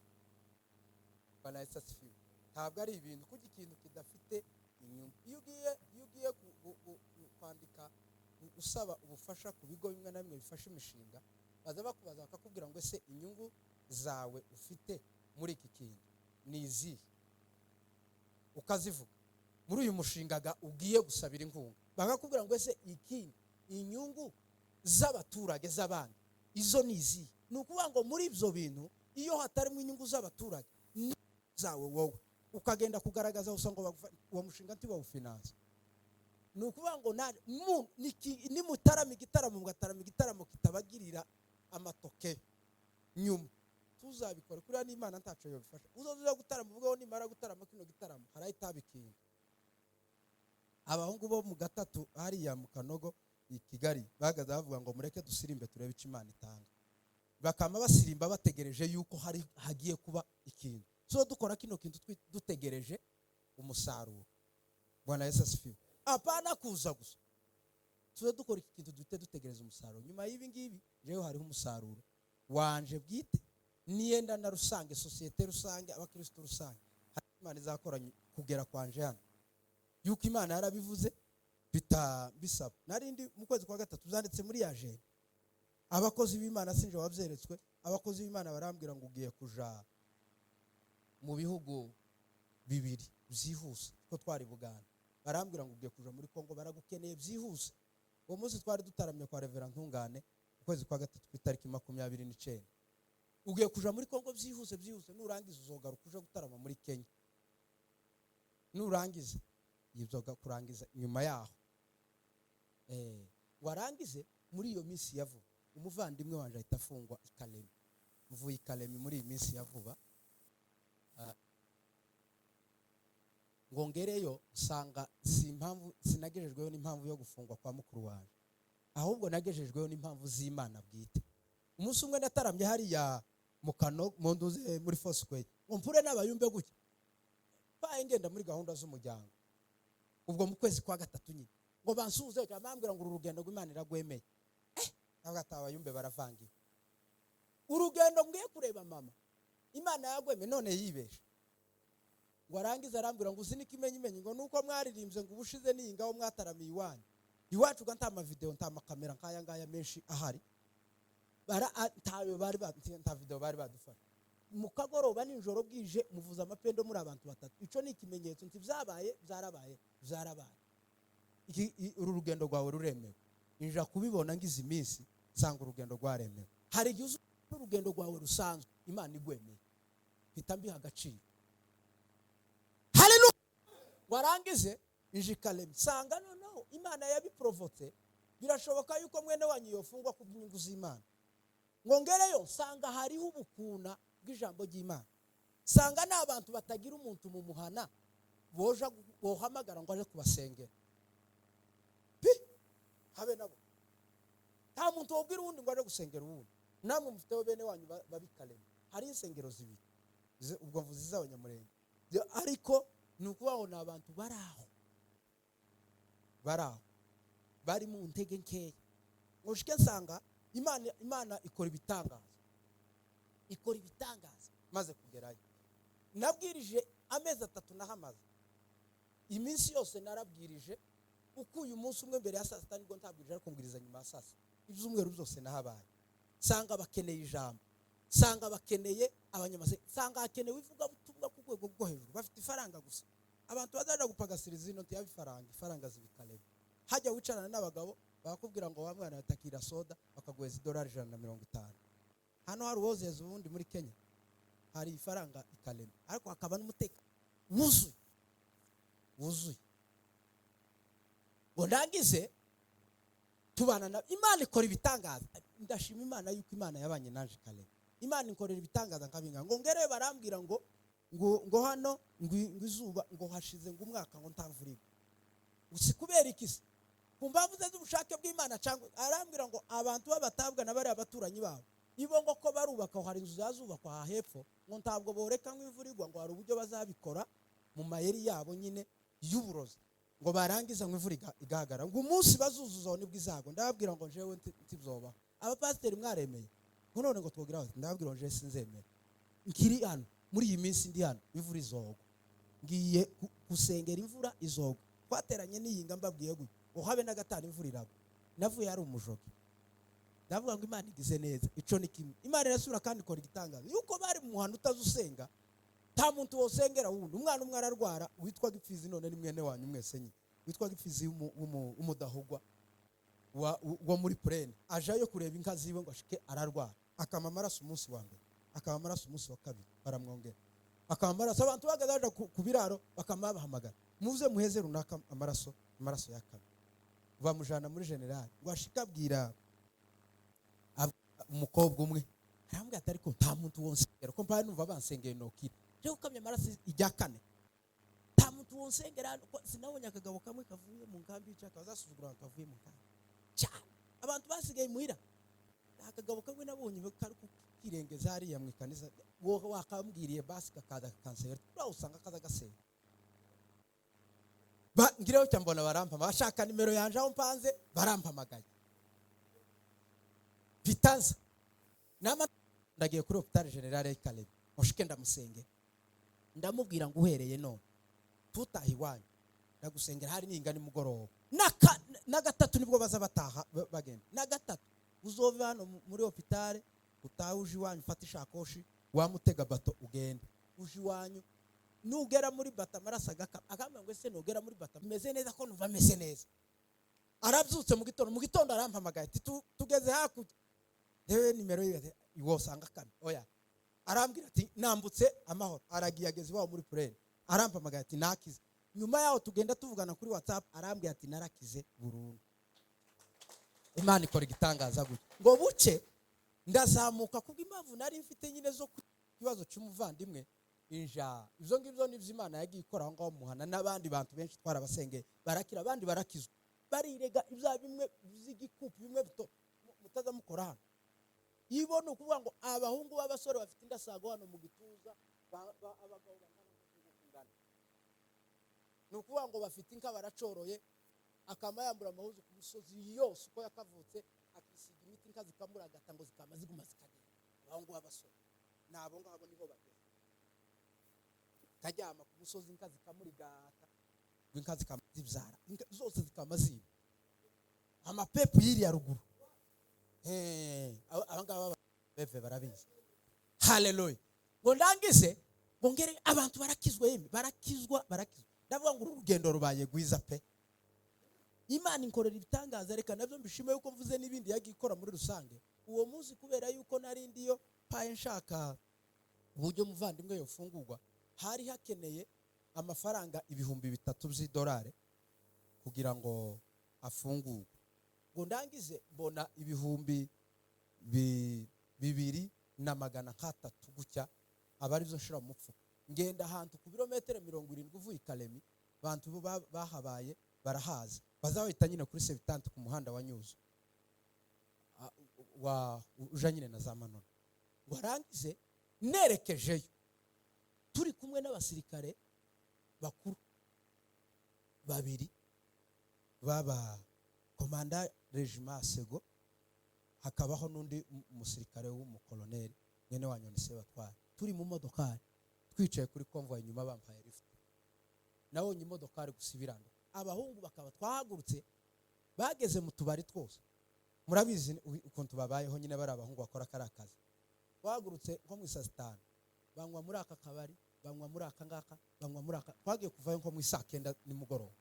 Bwana Yesu asifiwe. Ntabwo ari ibintu kuko ikintu kidafite inyungu. Iyo ugiye kwandika usaba ubufasha ku bigo bimwe na bimwe bifasha imishinga, baza bakubaza, bakakubwira ngo: "Ese inyungu zawe ufite muri iki kintu ni izihe?" Ukazivuga muri uyu mushinga ugiye gusabira inkunga. Bakakubwira ngo: "Ese ikindi, inyungu z'abaturage, z'abandi, izo ni izihe?" Ni ukuvuga ngo muri ibyo bintu, iyo hatarimo inyungu z'abaturage zawe, wowe ukagenda kugaragaza gusa ngo uwo mushinga ntibawufinanse. Ni ukuvuga ngo nimutarama igitaramo, mugatarama igitaramo kitabagirira amatoke nyuma, tuzabikora kuriya n'Imana ntaco yobifasha. Uzoza gutarama uvugeho: "Nimara gutarama kino gitaramo, harahita haba ikintu." Abahungu bo mu gatatu hariya mu Kanogo i Kigali bahagaze bavuga ngo: "Mureke dusirimbe, turebe icyo Imana itanga." Bakama basirimba bategereje yuko hari hagiye kuba ikintu. So dukora kino kintu dutegereje umusaruro. Bwana Yesu asifiwe. Apana kuza gusa. Tuze dukora iki kintu duhite dutegereza umusaruro. Nyuma y'ibi ngibi rero hariho umusaruro wanje bwite, niyenda na rusange, sosiyete rusange, abakristo rusange. Hari Imana izakora kugera kwanje hano, yuko Imana yarabivuze bita bisaba. Narindi mu kwezi kwa gatatu, byanditse muri ya jene. Abakozi b'Imana, sinje wabyeretswe, abakozi b'Imana barambwira ngo: "Ugiye kuja mu bihugu bibiri byihuse." Ko twari Buganda, barambwira ngo: "Ugiye kuja muri Kongo, baragukeneye byihuse." Uwo munsi twari dutaramye kwa Reverend Ntungane, mu kwezi kwa gatatu, ku itariki 29. "Ugiye kuja muri Kongo byihuse byihuse, nurangiza uzogaruka uje gutarama muri Kenya, nurangiza ibyo kurangiza nyuma yaho." Warangize muri iyo minsi ya vuba, umuvandimwe wanje ahita afungwa i Kalemi. Mvuye i Kalemi muri iyi minsi ya vuba. Ngo ngereyo nsanga si impamvu, sinagejejweho n'impamvu yo gufungwa kwa mukuru wanjye, ahubwo nagejejweho n'impamvu z'Imana bwite. Umunsi umwe nataramye hariya mu kano mu nduze muri Foursquare, ngo mpure n'abayumbe gutya, baye ngenda muri gahunda z'umuryango. Ubwo mu kwezi kwa gatatu nyine, ngo bansuhuze, bambwira ngo: "Uru rugendo rw'Imana iragwemeye." Ntabwo ati abayumbe baravangiwe. Urugendo ngiye kureba mama, Imana yagwemeye, none yibeshe. Ngo arangize arambwira ngo: "Uzi n'ikimenyimenyi?" Ngo nuko mwaririmbye ngo ubushize n'iyi ngaho mwataramiye iwanyu. Iwacu ga nta mavideo, nta makamera nk'aya ngaya menshi ahari. Ntayo bari nta video bari badufasha. Mu kagoroba nijoro bwije, muvuza amapendo muri abantu batatu. Ico ni ikimenyetso nti byabaye, byarabaye, byarabaye. Uru rugendo rwawe ruremewe. Inja kubibona ngize iminsi, nsanga urugendo rwaremewe. Hari igihe uzi urugendo rwawe rusanzwe Imana igwemeye, mpita mbiha agaciro. Haleluya! Warangize inje ikalemi, nsanga noneho Imana yabiporovotse. Birashoboka yuko mwene wanyu yofungwa ku bw'inyungu z'Imana. Ngo ngereyo nsanga hariho ubukuna bw'ijambo ry'Imana, nsanga ni abantu batagira umuntu mu muhana boja bohamagara ngo aje kubasengera pi habe nabo. Nta muntu wabwira uwundi ngo aje gusengera uwundi. Namwe mufiteho bene wanyu babikalemi. Hari insengero zibiri, ubwo mvuze iz'Abanyamurenge. Ariko ni ukuvuga ngo ni abantu bari aho, bari aho, bari mu ntege nkeya. Ngo nshike nsanga Imana ikora ibitangaza, ikora ibitangaza. Maze kugerayo, nabwirije amezi 3 nahamaze. Iminsi yose narabwirije, uko uyu munsi umwe mbere ya saa sita nibwo ntabwirije, ariko mbwiriza nyuma ya saa sita. Ibyumweru byose nahabaye, nsanga bakeneye ijambo, nsanga bakeneye abanyamase, nsanga hakenewe ivugabutumwa ku rwego rwo hejuru. Bafite ifaranga gusa. Abantu bazaja gupagasiriza ino ntiyaba ifaranga, ifaranga zibikareba. Hajya wicarana n'abagabo, bakakubwira ngo: "Wa mwana, batakira soda," bakaguheza idolari 150. Hano hari uwozeza ubundi muri Kenya. Hari ifaranga ikarema, ariko hakaba n'umutekano wuzuye, wuzuye. Ngo ndangize tubana na Imana ikora ibitangaza. Ndashima Imana yuko Imana yabanye naje karema, Imana ikorera ibitangaza nkabinga. Ngo ngereyo barambwira ngo hano ngo izuba, ngo hashize ngo umwaka ngo nta mvura igwa. Si kubera iki se? Ku mpamvu ze z'ubushake bw'Imana cyangwa? Arambwira ngo abantu b'abatabwa na bariya baturanyi babo ibo, ngo ko barubaka, hari inzu zazubakwa aha hepfo, ngo ntabwo boreka ngo imvura igwa, ngo hari uburyo bazabikora mu mayeri yabo nyine y'uburozi, ngo barangiza ngo imvura igahagarara, ngo umunsi bazuzuzaho nibwo izagwa. Ndababwira ngo njyewe ntibyobaho. Abapasiteri mwaremeye ngo Ngo none ngo twogira bati, ndababwira ngo je sinzemera. Nkiri hano muri iyi minsi, ndi hano, imvura izogwa. Ngiye gusengera imvura izogwa. Twateranye n'iyinga, mbabwiye gutyo ngo habe n'agatanu, imvura iragwa. Navuye ari umujogi, ndavuga ngo Imana igize neza. Ico ni kimwe. Imana irasubira kandi ikora igitangaza yuko bari mu muhanda utazi usenga, nta muntu wosengera wundi. Umwana umwe ararwara witwa Gipfizi, none ni mwene wanyu mwese nyine, witwa Gipfizi w'umudahugwa wo muri plaine. Ajayo kureba inka ziwe ngo ashike, ararwara, akama amaraso umunsi wa mbere, akama amaraso umunsi wa kabiri, baramwongera akama amaraso. Abantu bahagaze baja ku biraro bakama babahamagara, muze muheze runaka amaraso, amaraso yakama. Bamujana muri général ngo ashike, abwira umukobwa umwe, arambwira ati: "Ariko nta muntu wonsengera, ko mpaye numva bansengeye nokira? Je gukamya amaraso ijya kane, nta muntu wonsengera ko sinabonye akagabo kamwe kavuye mu nkambi y'icaka." Bazasuzugura abantu bavuye mu nkambi cyane, abantu basigaye muhira. Nta kagabo kamwe nabonye kari kukirengeza hariya mu ikanisa, wowe wakambwiriye basi kakaza kakansengera. Uriya usanga kaza gasenga. Ngireho cya mbona barampama, bashaka nimero yanje aho mpanze, barampamagaye pitaza nama. Ndagiye kuri hôpital général y'Ikalemi, mushike ndamusengera, ndamubwira ngo: "Uhereye none tutaha iwanyu, ndagusengera." Hari ninga nimugoroba na gatatu nibwo baza bataha, bagenda na gatatu. Uzove hano muri hôpital utahe uje iwanyu, ufate ishakoshi, wamutega bato, ugende uje iwanyu. Nugera muri bato amaraso agakama. Akambwira ngo: "Ese nugera muri bato meze neza, ko numva meze neza?" Arabyutse mu gitondo, mu gitondo arampamagaye ati: "Tugeze hakurya." Rero nimero ye ati: "Wosanga kane oya." Arambwira ati: "Nambutse amahoro." Aragiye, ageze iwabo muri plaine, arampamagaye ati: "Nakize." Nyuma yaho tugenda tuvugana kuri WhatsApp, arambwira ati: "Narakize burundu." Imana ikora igitangaza gutya. Ngo buce ndazamuka kubw'impamvu nari mfite nyine zo ku kibazo cy'umuvandimwe inja. Ibyo ngibyo nibyo Imana yagiye ikora aho ngaho muhana. N'abandi bantu benshi twarabasengeye barakira, abandi barakizwa, barirega ibya bimwe by'igikupu bimwe mutaza mukora hano. Ibo ni ukuvuga ngo abahungu b'abasore bafite indasago hano mu gituza, abagabo bangana nk'uku kungana, ni ukuvuga ngo bafite inka, baracoroye, akama yambura amahuzu ku musozi yose uko yakavutse, akisiga imiti, inka zikamuragata ngo zikama ziguma zikagenda. Abahungu b'abasore ni abo ngabo, niho bageze, karyama ku musozi, inka zikamurigata, ngo inka zikama zibyara, inka zose zikama ziba amapepu yiriya ruguru. Aba ngaba beve barabizi. Haleluya! Ngo ndangize, ngo ngere abantu barakizwa, yemwe, barakizwa, barakizwa. Ndavuga ngo uru rugendo rubaye rwiza pe, Imana inkorera ibitangaza. Reka nabyo mbishime yuko mvuze n'ibindi yagiye ikora muri rusange. Uwo munsi, kubera yuko nari ndiyo paye nshaka uburyo muvandimwe yofungurwa, hari hakeneye amafaranga 3000 by'idolari kugira ngo afungurwe. Ngo ndangize mbona 2300 gutya, aba arizo nshira mu mufuka. Ngenda ahantu ku birometero 70 uvuye i Kalemi, abantu bo bahabaye barahazi, bazabahita nyine kuri septante ku muhanda wa Nyuzo wa uja nyine na za Manono. Ngo arangize nerekejeyo turi kumwe n'abasirikare bakuru babiri baba commandant régiment sego, hakabaho n'undi musirikare w'umukoloneli mwene wa Nyoni Sebatware. Turi mu modokari, twicaye kuri convoy inyuma, bampaye lift. Nabonye imodokari gusa ibiranduka, abahungu bakaba twahagurutse bageze mu tubari twose. Murabizi ukuntu babayeho nyine, bari abahungu bakora kariya kazi. Twahagurutse nko mu isaa 5, banywa muri aka kabari, banywa muri aka ngaka, banywa muri aka. Twagiye kuvayo nko mu isaa 9 nimugoroba.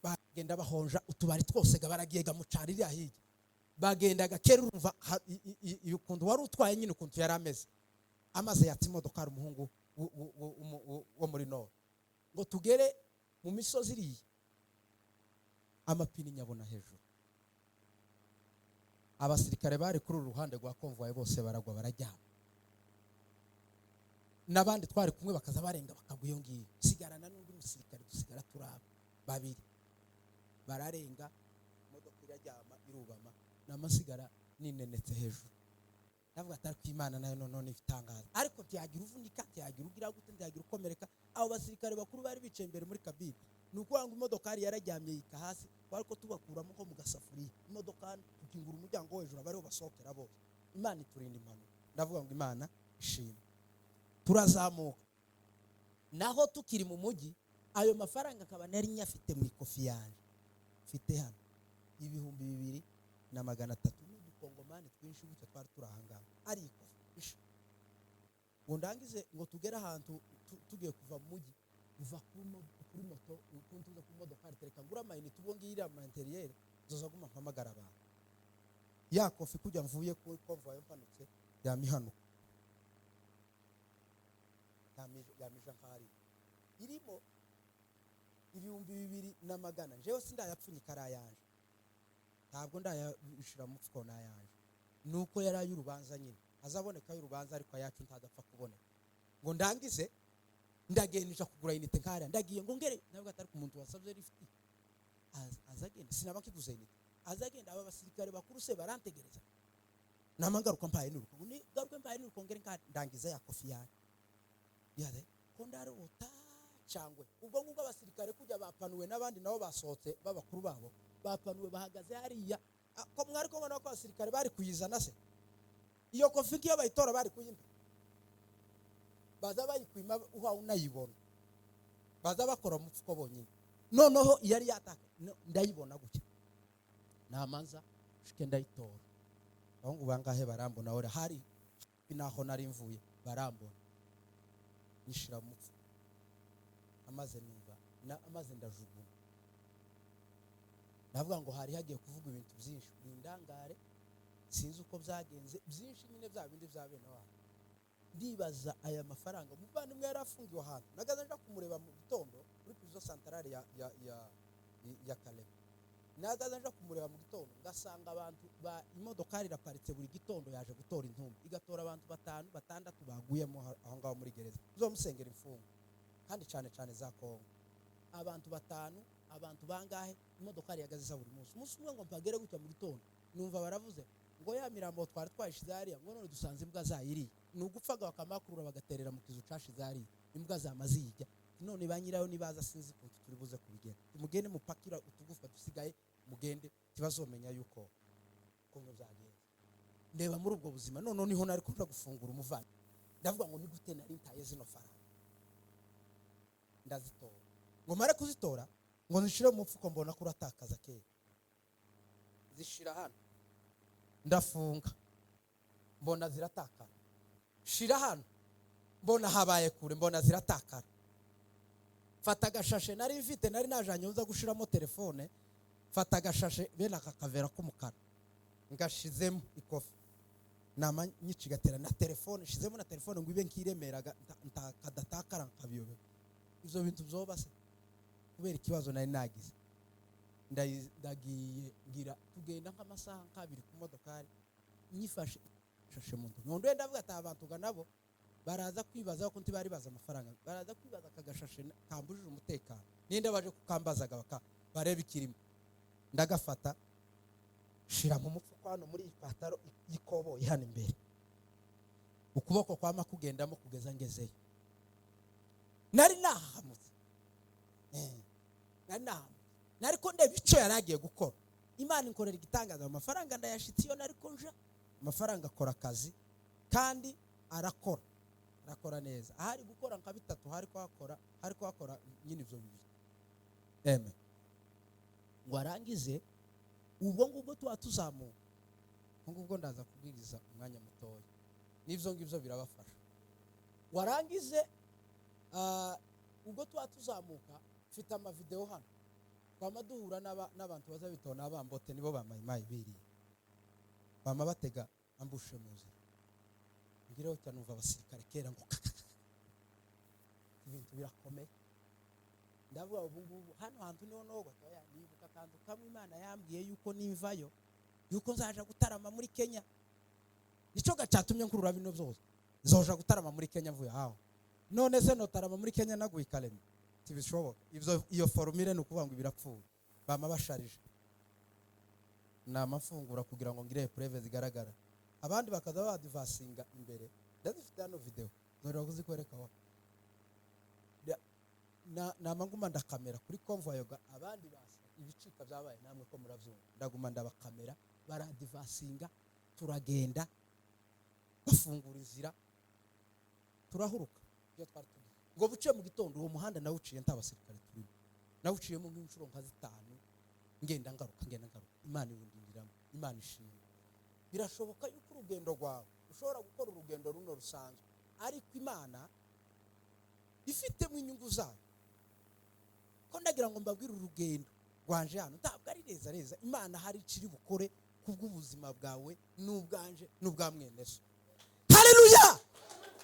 Bagenda bahonja utubari twose ga, baragiye ga mucara iriya hirya. Bagendaga kera, urumva ukuntu wari utwaye nyine, ukuntu yari ameze, amaze yatsa imodoka, hari umuhungu wo muri nord. Ngo tugere mu misozi iriya, amapine nyabona hejuru. Abasirikare bari kuri uru ruhande rwa convoy bose baragwa, barajyama. N'abandi twari kumwe bakaza barenga, bakagwa iyo ngiyo. Sigarana n'undi musirikare, dusigara turaba babiri. Bararenga, imodoka iraryama, irubama, namasigara ninenetse hejuru. Ndavuga ati: "Ariko Imana nayo noneho ni ibitangaza." Ariko ntiyagira uvunika, ntiyagira ugira gute, ntiyagira ukomereka. Abo basirikare bakuru bari bicaye imbere muri cabine. Ni ukuvuga ngo imodokari yararyamye yika hasi, twari ko tubakuramo nko mu gasafuriya. Imodoka tukingura umuryango wo hejuru, abariho basohokera bose. Imana iturinda impanuka. Ndavuga ngo Imana ishimwe. Turazamuka, naho tukiri mu mujyi, ayo mafaranga akaba nari nyafite mu ikofi yanjye mfite hano, 2300 n'udukongomani twinshi gutya twari turi ahangaha, ari ikofi isha. Ngo ndangize, ngo tugere ahantu tugiye kuva mu mujyi, mva kuri moto, tuza ku modoka, tereka ngura amayinite, ubwo ngiyi iriya ma intérieur nzoza guma mpamagara abantu. Ya kofi kujya mvuye kuri convoy mpanutse, yamihanuka, yamija nk'ahari irimo 2100. Njyewe sindayapfunyika, ari ayanje, ntabwo ndayashira mu mufuko, ni ayanje. Nuko yari ay'urubanza nyine, azaboneka ay'urubanza, ariko ayacu ntadapfa kuboneka. Ngo ndangize, ndagenda nja kugura unité nkariya, ndagiye ngo ngere, ntabwo atari ku muntu wasabye lift, azagenda sinaba nkiguze unité, azagenda. Aba basirikare bakuru se barantegereza, nama ngaruka mpaye niruka, ngo ni garuke mpaye niruka, ngere nkari ndangiza ya kofi yanjye yade ko ndarota cyangwe. Ubwo ngubwo abasirikare kujya bapanuwe n'abandi nabo basohotse, b'abakuru babo bapanuwe bahagaze hariya. Ko mwari kubona ko abasirikare bari kuyizana se? Iyo kofi ngiyo bayitora bari kuyimpa, baza bayikwima uhawe unayibona, baza bakora mu mufuko bonyine. Noneho yari yataka, ndayibona gutya, namanza shike ndayitora. Abahungu bangahe barambona, ora hari naho nari mvuye barambona, nyishira mu mufuko, amaze numva amaze ndajugunya. Ndavuga ngo hari hagiye kuvuga ibintu byinshi, ni indangare, sinzi uko byagenze, byinshi nyine bya bindi bya bene wabo. Ndibaza aya mafaranga, umuvandimwe yari afungiwe ahantu, nagaze nja kumureba mu gitondo kuri prison centrale ya Kalemi. Nagaze nja kumureba mu gitondo, ngasanga abantu ba imodokari iraparitse buri gitondo, yaje gutora intumbi, igatora abantu batanu, batandatu baguyemo aho ngaho muri gereza. Uzomusengera imfungwa, kandi cyane cyane za Kongo, abantu batanu, abantu bangahe, imodokari yagaze iza buri munsi. Umunsi umwe ngo mpagere gutya mu gitondo, numva baravuze ngo ya mirambo twari twayishize hariya, ngo none dusanze imbwa zayiriye. Ni ugupfaga bakamakurura bagaterera mu kizu cashize hariya, imbwa zamaze yijya. None ba nyirayo nibaza, sinzi ukuntu turi buze kubigenda, tumugende mupakira utugufwa dusigaye, mugende, ntibazomenya yuko ukuntu byagenze. Ndeba muri ubwo buzima, none niho nari kuja gufungura umuvandimwe. Ndavuga ngo ni gute nari ntaye zino faranga? Ndazitora, ngo mare kuzitora, ngo nzishire mu mufuko, mbona ko uratakaza kera. Zishira hano, ndafunga, mbona ziratakara. Shira hano, mbona habaye kure, mbona ziratakara. Fata agashashe nari mfite, nari najanye nza gushiramo telefone, fata agashashe bene aka kavera k'umukara, ngashizemo ikofi, nama nyicigatera na telefone, shizemo na telefone ngo ibe nkiremeraga kadatakara, nkabiyobewe ivyo bintu vyoba se kubera ikibazo nari nagize. Ndagiye ngira tugenda nk'amasaha nk'abiri ku modokari, nyifashe shashe mu ntoki, ngo ndavuga ati abantu ga nabo baraza kwibaza ko ntibari bazi amafaranga, baraza kwibaza aka gashashe kambujije umutekano, ninde baje kukambazaga baka bareba ikirimo. Ndagafata, shira mu mufuko hano muri iyi pataro y'ikoboyi hano imbere, ukuboko kwama kugendamo kugeza ngezeyo. Nari nahahamutse, nari nahahamutse, nariko ndeba icyo yari agiye gukora. Imana inkorera igitangaza, amafaranga ndayashitse iyo nariko nja. Amafaranga akora akazi, kandi arakora, arakora neza. Ahari gukora nka bitatu, hari kuhakora, hari kuhakora nyine ivyo bibiri eme. Ngo arangize, ubwo ngubwo tuba tuzamuka, ubwo ngubwo ndaza kubwiriza umwanya mutoya, n'ibyo ngibyo birabafasha. Ngo arangize, ubwo tuba tuzamuka, mfite amavideo hano, twama duhura n'abantu baza bitona n'abambote, nibo bamayimayi biriye, bama batega ambush mu nzira. Ngireho cyane, numva abasirikare kera ngo kakakaka, ibintu birakomeye. Ndavuga ubu ngubu hano hantu niho nogwa. Nibuka akantu kamwe Imana yambwiye yuko nimvayo, yuko nzaja gutarama muri Kenya. Nico gacatumye nkurura bino byose, nzoja gutarama muri Kenya mvuye aho. None se notarama muri Kenya naguye Kalemi? Tibishoboka ivyo. Iyo formule ni ukuvuga ngo birapfuye, bama basharije. Nama mfungura kugira ngo ngire preuve zigaragara, abandi bakaza badivasinga imbere. Ndazifite hano video, nzorera kuzikwereka wa nama nguma ndakamera kuri convoy ga abandi basa ibicika byabaye, namwe ko muravyumva. Ndaguma ndabakamera, baradivasinga, turagenda. Bafungura inzira, turahuruka. Ibyo twari tugiye ngo buce mu gitondo, uwo muhanda nawuciye nta basirikare turimo, nawuciyemo nk'inshuro nka zitanu, ngenda ngaruka, ngenda ngaruka. Imana iwundindiramo. Imana ishimwe. Birashoboka yuko urugendo rwawe ushobora gukora urugendo runo rusanzwe, ariko Imana ifitemo inyungu zayo. Ko ndagira ngo mbabwire, urugendo rwanje hano ntabwo ari reza reza. Imana hari icyo iri bukore kubw'ubuzima bwawe n'ubwanje n'ubwa mwene so. Haleluya,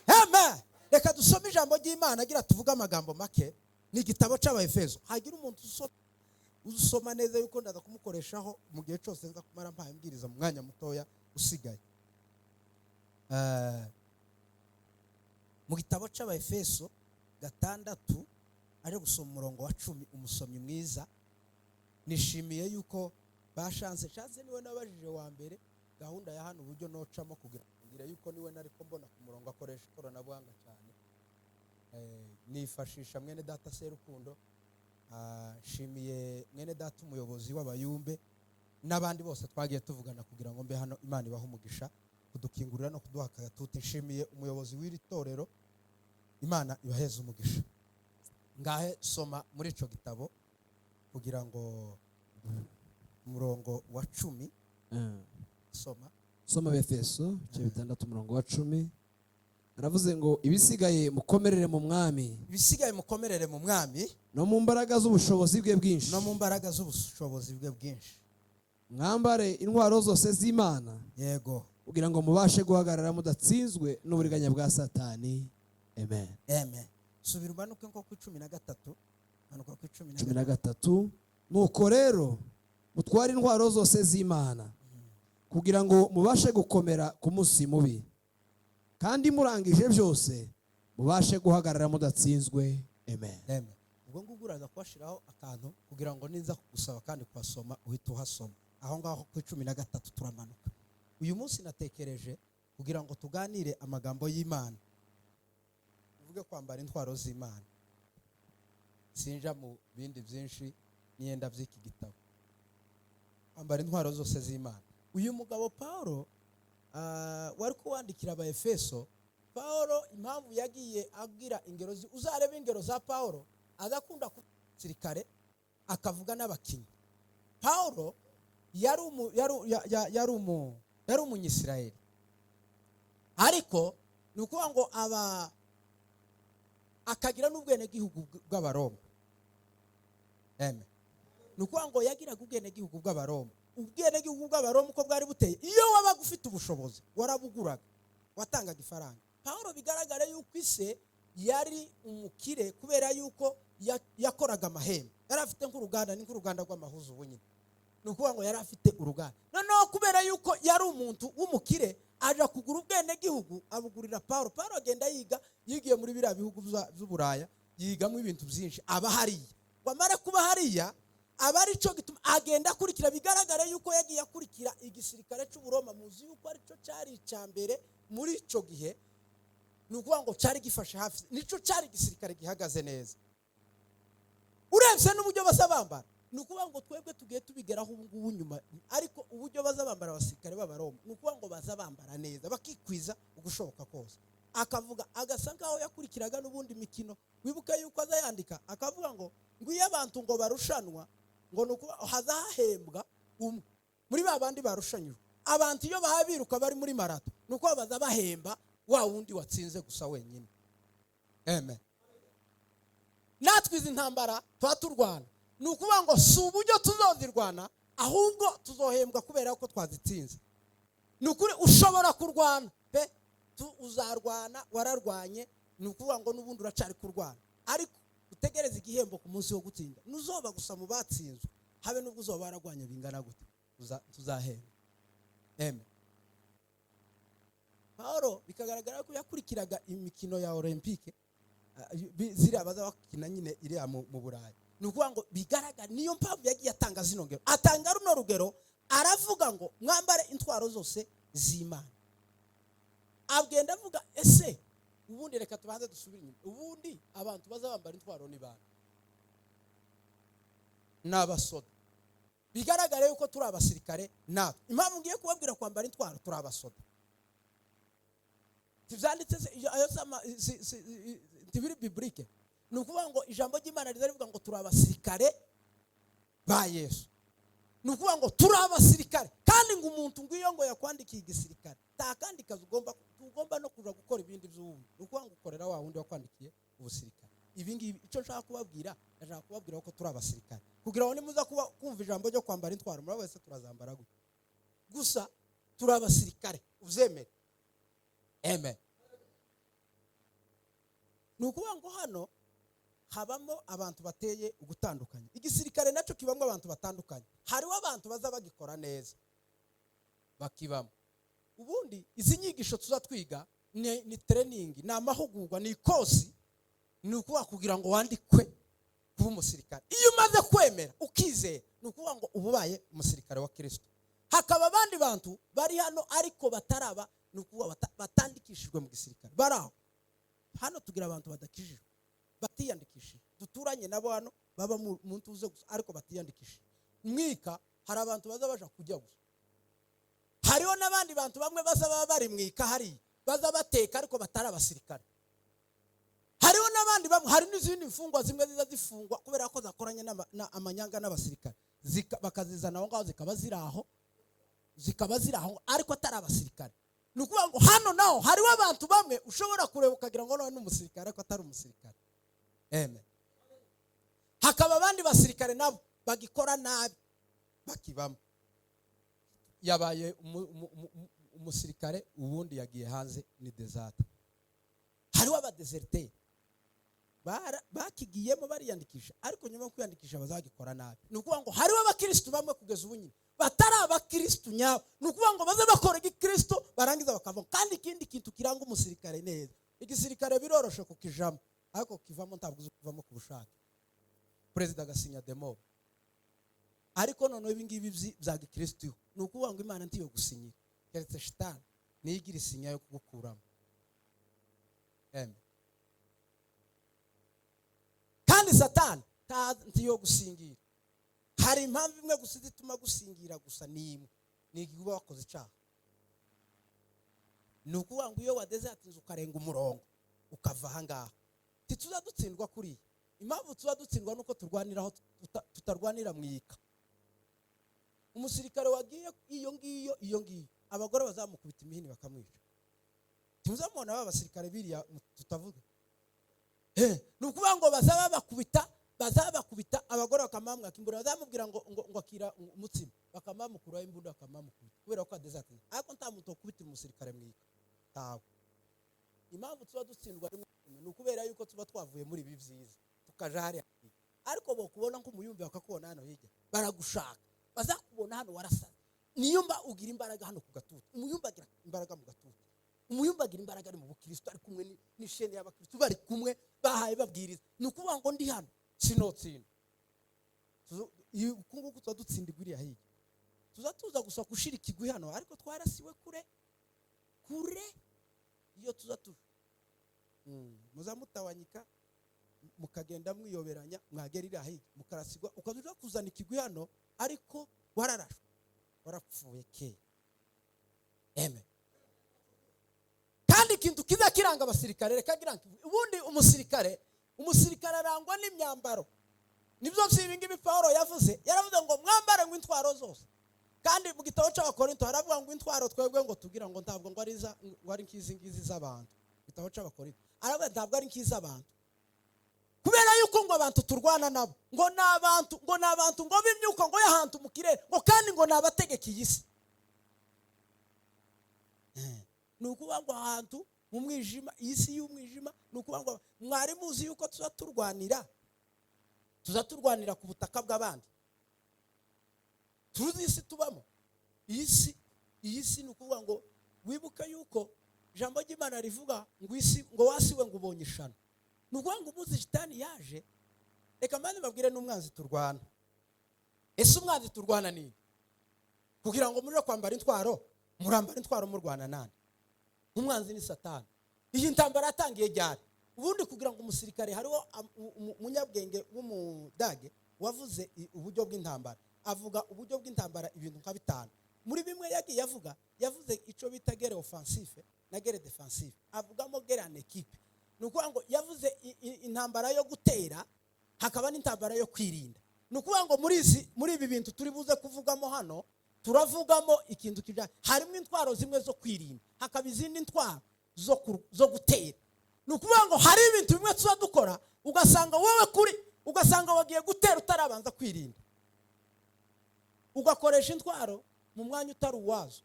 amen. Reka dusome ijambo ry'Imana, agira tuvuge amagambo make. Ni igitabo cy'Abaefeso. Hagira umuntu usoma neza, yuko ndaza kumukoreshaho mu gihe cyose nza kumara mpaye mbwiriza mu mwanya mutoya usigaye. Mu gitabo cy'Abaefeso 6, ari gusoma umurongo wa 10. Umusomyi mwiza, nishimiye yuko bashanse shanse niwe nabajije wa mbere gahunda ya hano, uburyo nocamo, kugira ngira yuko niwe nari ko mbona ku murongo akoresha ikoranabuhanga cyane. Nifashisha mwene data Serukundo. Nshimiye mwene data umuyobozi w'abayumbe n'abandi bose twagiye tuvugana kugira ngo mbe hano. Imana ibahe umugisha kudukingurira no kuduha akagatuti. Nshimiye umuyobozi w'iri torero. Imana ibaheze umugisha. Ngahe soma muri ico gitabo kugira ngo umurongo wa 10. Soma. Soma Befeso ibice 6, umurongo wa 10. Aravuze ngo: "Ibisigaye mukomerere mu Mwami." Ibisigaye mukomerere mu Mwami. "No mu mbaraga z'ubushobozi bwe bwinshi." No mu mbaraga z'ubushobozi bwe bwinshi. "Mwambare intwaro zose z'Imana kugira ngo mubashe guhagarara mudatsinzwe n'uburiganya bwa Satani." Amen. Amen. Subira umanuke nko ku 13, manuka ku 13. 13: "Nuko rero mutware intwaro zose z'Imana kugira ngo mubashe gukomera ku munsi mubi, kandi murangije byose mubashe guhagarara mudatsinzwe." Amen. Amen. Ubwo ngubwo uraza kubashiraho akantu kugira ngo ninza kugusaba kandi kuhasoma uhite uhasoma aho ngaho ku 13. Turamanuka. Uyu munsi natekereje kugira ngo tuganire amagambo y'Imana, uvuge kwambara intwaro z'Imana. Sinja mu bindi byinshi niyenda by'iki gitabo, kwambara intwaro zose z'Imana. Uyu mugabo Paulo, wari kuwandikira Abaefeso, Paulo impamvu yagiye abwira ingero, uzarebe ingero za Paulo, agakunda sirikare, akavuga n'abakinnyi. Paulo yari umunyisirayeli, ariko ni ukuvuga ngo aba akagira n'ubwenegihugu bw'Abaroma. Amen. Ni ukuvuga ngo yagiraga ubwenegihugu bw'Abaroma. Ubwenegihugu bw'Abaroma uko bwari buteye, iyo wabaga ufite ubushobozi warabuguraga, watangaga ifaranga. Paulo bigaragara yuko ise yari umukire, kubera yuko yakoraga amahembe, yari afite nk'uruganda, ni nk'uruganda rw'amahuzu ubu nyine. Ni ukuvuga ngo yari afite uruganda. Noneho kubera yuko yari umuntu w'umukire, aja kugura ubwenegihugu, abugurira Paulo. Paulo agenda yiga, yigiye muri biriya bihugu by'Uburaya, yigamo ibintu byinshi, aba hariya. Ngo amare kuba hariya, aba ari cyo gituma agenda akurikira. Bigaragara yuko yagiye akurikira igisirikare cy'Uburoma. Muzi yuko aricyo cyari icya mbere muri icyo gihe. Ni ukuvuga ngo cyari gifashe hafi, nicyo cyari igisirikare gihagaze neza urebye n'uburyo baza bambara. Ni ukuvuga ngo twebwe tugiye tubigeraho ubu ngubu nyuma, ariko uburyo baza bambara abasirikare b'Abaroma, ni ukuvuga ngo baza bambara neza, bakikwiza ugushoboka kose. Akavuga agasa nkaho yakurikiraga n'ubundi mikino. Wibuke yuko aza yandika akavuga ngo iyo abantu ngo barushanwa, ngo ni ukuvuga haza hahembwa umwe muri ba bandi barushanyijwe. Abantu iyo baba biruka bari muri marato, ni uko baza bahemba wa wundi watsinze gusa wenyine. Amen. Natwe izi ntambara tuba turwana, ni ukuvuga ngo si uburyo tuzozirwana, ahubwo tuzohembwa kubera ko twazitsinze. Ni ukuri ushobora kurwana pe, uzarwana, wararwanye, ni ukuvuga ngo n'ubundi uracari kurwana, ariko utegereze igihembo ku munsi wo gutsinda. Nuzoba gusa mu batsinzwe, habe n'ubwo uzoba wararwanye bingana gute, tuzahembwa. Amen. Paulo bikagaragara ko yakurikiraga imikino ya Olympique, ziriya baza bakina nyine iriya mu Burayi. Ni ukuvuga ngo bigaragara, niyo mpamvu yagiye atanga zino ngero, atanga runo rugero, aravuga ngo mwambare intwaro zose z'Imana. Agenda avuga: ese ubundi, reka tubanze dusubire inyuma, ubundi abantu baza bambara intwaro ni bande? Ni abasoda. Bigaragara yuko turi abasirikare natwe. Impamvu ngiye kubabwira kwambara intwaro, turi abasoda. Tibyanditse se ayo si tibiri biblique? Ni ukuvuga ngo ijambo ry'Imana riza rivuga ngo turi abasirikare ba Yesu. Ni ukuvuga ngo turi abasirikare, kandi ngo umuntu ngwiyo ngo yakwandikiye igisirikare, nta kandi kazi ugomba no kuja gukora ibindi by'ubundi. Ni ukuvuga ngo ukorera wa wundi wakwandikiye ubusirikare. Ibi ngibi, icyo nshaka kubabwira, ndashaka kubabwira ko turi abasirikare, kugira ngo nimuza kuba kumva ijambo ryo kwambara intwaro, muri wese turazambara gutya gusa. Turi abasirikare, ubyemere. Amen. Ni ukuvuga ngo hano habamo abantu bateye ugutandukanye. Igisirikare nacyo kibamo abantu batandukanye. Hariho abantu baza bagikora neza bakibamo. Ubundi izi nyigisho tuza twiga ni training, ni amahugurwa, ni ikosi. Ni ukuvuga kugira ngo wandikwe kuba umusirikare. Iyo umaze kwemera ukizera, ni ukuvuga ngo uba ubaye umusirikare wa Kirisito. Hakaba abandi bantu bari hano ariko bataraba, ni ukuvuga batandikishijwe mu gisirikare, bari aho. Hano tugira abantu badakijijwe, batiyandikishije, duturanye nabo hano, baba mu ntuze gusa ariko batiyandikishije. Mwika hari abantu baza baja kujya gusa. Hariho n'abandi bantu bamwe baza baba bari mwika hariya, baza bateka ariko batari abasirikare. Hariho n'abandi bamwe, hari n'izindi mfungwa zimwe ziza zifungwa kubera ko zakoranye amanyanga n'abasirikare, bakazizana aho ngaho, zikaba ziri aho ariko atari abasirikare. Ni ukuvuga ngo hano naho hariho abantu bamwe ushobora kureba ukagira ngo nawe ni umusirikare ariko atari umusirikare. Amen. Hakaba abandi basirikare nabo bagikora nabi bakibamo. Yabaye umusirikare, ubundi yagiye hanze, ni déserteur. Hariho aba déserteurs bakigiyemo bariyandikisha, ariko nyuma yo kwiyandikisha bazagikora nabi. Ni ukuvuga ngo hariho abakirisitu bamwe kugeza ubu nyine batari abakirisitu nyabo. Ni ukuvuga ngo baze bakora igikirisitu, barangiza bakavamo. Kandi ikindi kintu kiranga umusirikare neza, igisirikare biroroshe kukijamo, ariko kivamo ntabwo uzi kuvamo ku bushake, perezida agasinya de mort. Ariko noneho ibi ngibi bya gikirisitu, ni ukuvuga ngo Imana ntiyo gusinyira, keretse shitani niyo igira isinya yo kugukuramo. Amen. Kandi Satani ntiyo gusingira. Hari impamvu imwe gusa ituma gusingira gusa, ni imwe, ni igihe uba wakoze icyaha. Ni ukuvuga ngo iyo wadeze hatinze ukarenga umurongo ukava aha ngaha, ntituza dutsindwa kuriya. Impamvu tuba dutsindwa nuko turwaniraho tutarwanira mu ika. Umusirikare wagiye iyo ngiyo, iyo ngiyo, abagore bazamukubita imihini bakamwica. Ntuzamubona ba basirikare biriya tutavuga? Ni ukuvuga ngo bazaba bakubita, bazaba bakubita abagore, bakamamwaka imbunda, bazamubwira ngo akira umutsima, bakamamukuraho imbunda, bakamamukubita kubera ko adeze ati. Ariko nta muntu wakubitira umusirikare mwika, ntawe. Impamvu tuba dutsindwa rimwe na rimwe ni ukubera yuko tuba twavuye muri ibi byiza tukaja hariya hirya. Ariko bokubona nk'umuyumbi, bakakubona hano hirya, baragushaka, bazakubona hano warasaze. Niyo mba ugira imbaraga hano ku gatuti. Umuyumbi agira imbaraga mu gatuti. Umuyumbi agira imbaraga ari mu bukristo, ari kumwe n'ishene y'abakristo, bari kumwe bahaye babwiriza. Ni ukuvuga ngo ndi hano sinotsinda. Uku nguku tuba dutsindirwa iriya hirya. Tuza tuza gusa gushira ikigwi hano, ariko twarasiwe kure kure. Iyo tuza tuja muza mutawanyika, mukagenda mwiyoberanya, mwagera iriya hirya mukarasigwa, ukaza uja kuzana ikigwi hano ariko wararashwe, warapfuye kera. Amen. Kandi ikintu kiza kiranga abasirikare, reka ngira ubundi umusirikare arangwa n'imyambaro. Nibyo by'ibi ngibi Paulo yavuze. Yaravuze ngo mwambare ngo intwaro zose. Kandi mu gitabo cy'Abakorinto haravuga ngo intwaro twebwe ngo tugira ngo ntabwo ngo ari ngo ari nk'izi ngizi z'abantu. Igitabo cy'Abakorinto aravuga ntabwo ari nk'iz'abantu, kubera yuko ngo abantu turwana nabo ngo ni abantu ngo b'imyuka ngo y'ahantu mu kirere, ngo kandi ngo ni abategeka iyi si. Ni ukuvuga ngo ahantu mu mwijima, iyi si y'umwijima. Ni ukuvuga ngo mwari muzi yuko tuza turwanira ku butaka bw'abandi? Tuzi isi tubamo, iyi si. Ni ukuvuga ngo wibuke yuko ijambo ry'Imana rivuga ngo isi ngo wasiwe ngo ubonye ishano. Ni ukuvuga ngo umunsi shitani yaje, reka mbanze mbabwire n'umwanzi turwana. Ese umwanzi turwana ni kugira ngo murire kwambara intwaro? Murambara intwaro murwana nande? Umwanzi ni Satani. Iyi ntambara yatangiye ryari ubundi? Kugira ngo umusirikare, hariho umunyabwenge w'Umudage wavuze uburyo bw'intambara, avuga uburyo bw'intambara ibintu nka bitanu. Muri bimwe yagiye avuga, yavuze icyo bita guerre offensive na guerre défensive, avugamo guerre en équipe. Ni ukuvuga ngo yavuze intambara yo gutera, hakaba n'intambara yo kwirinda. Ni ukuvuga ngo muri ibi bintu turi buze kuvugamo hano, turavugamo ikintu kijyanye, harimo intwaro zimwe zo kwirinda, hakaba izindi ntwaro zo gutera. Ni ukuvuga ngo hari ibintu bimwe tuba dukora, ugasanga wowe kuri, ugasanga wagiye gutera utarabanza kwirinda, ugakoresha intwaro mu mwanya utari uwazo,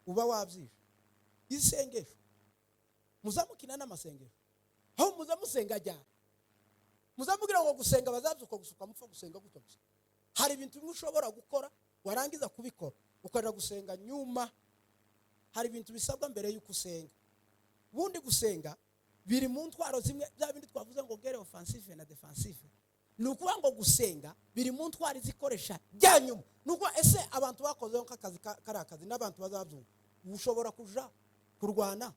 uba wabyishe. Isengesho, muzamukina n'amasengesho, aho muza musenga ajyana, muzamubwira ngo gusenga bazabyuka gusuka mupfa gusenga gutyo gusa. Hari ibintu bimwe ushobora gukora, warangiza kubikora ukaja gusenga nyuma. Hari ibintu bisabwa mbere y'uko usenga. Ubundi gusenga biri mu ntwaro zimwe, bya bindi twavuze ngo guerre offensive na défensive. Ni ukuvuga ngo gusenga biri mu ntwari zikoresha bya nyuma. Ni ukuvuga, ese abantu bakozeho nk'akazi kari akazi n'abantu bazabyumva, ushobora kuja kurwana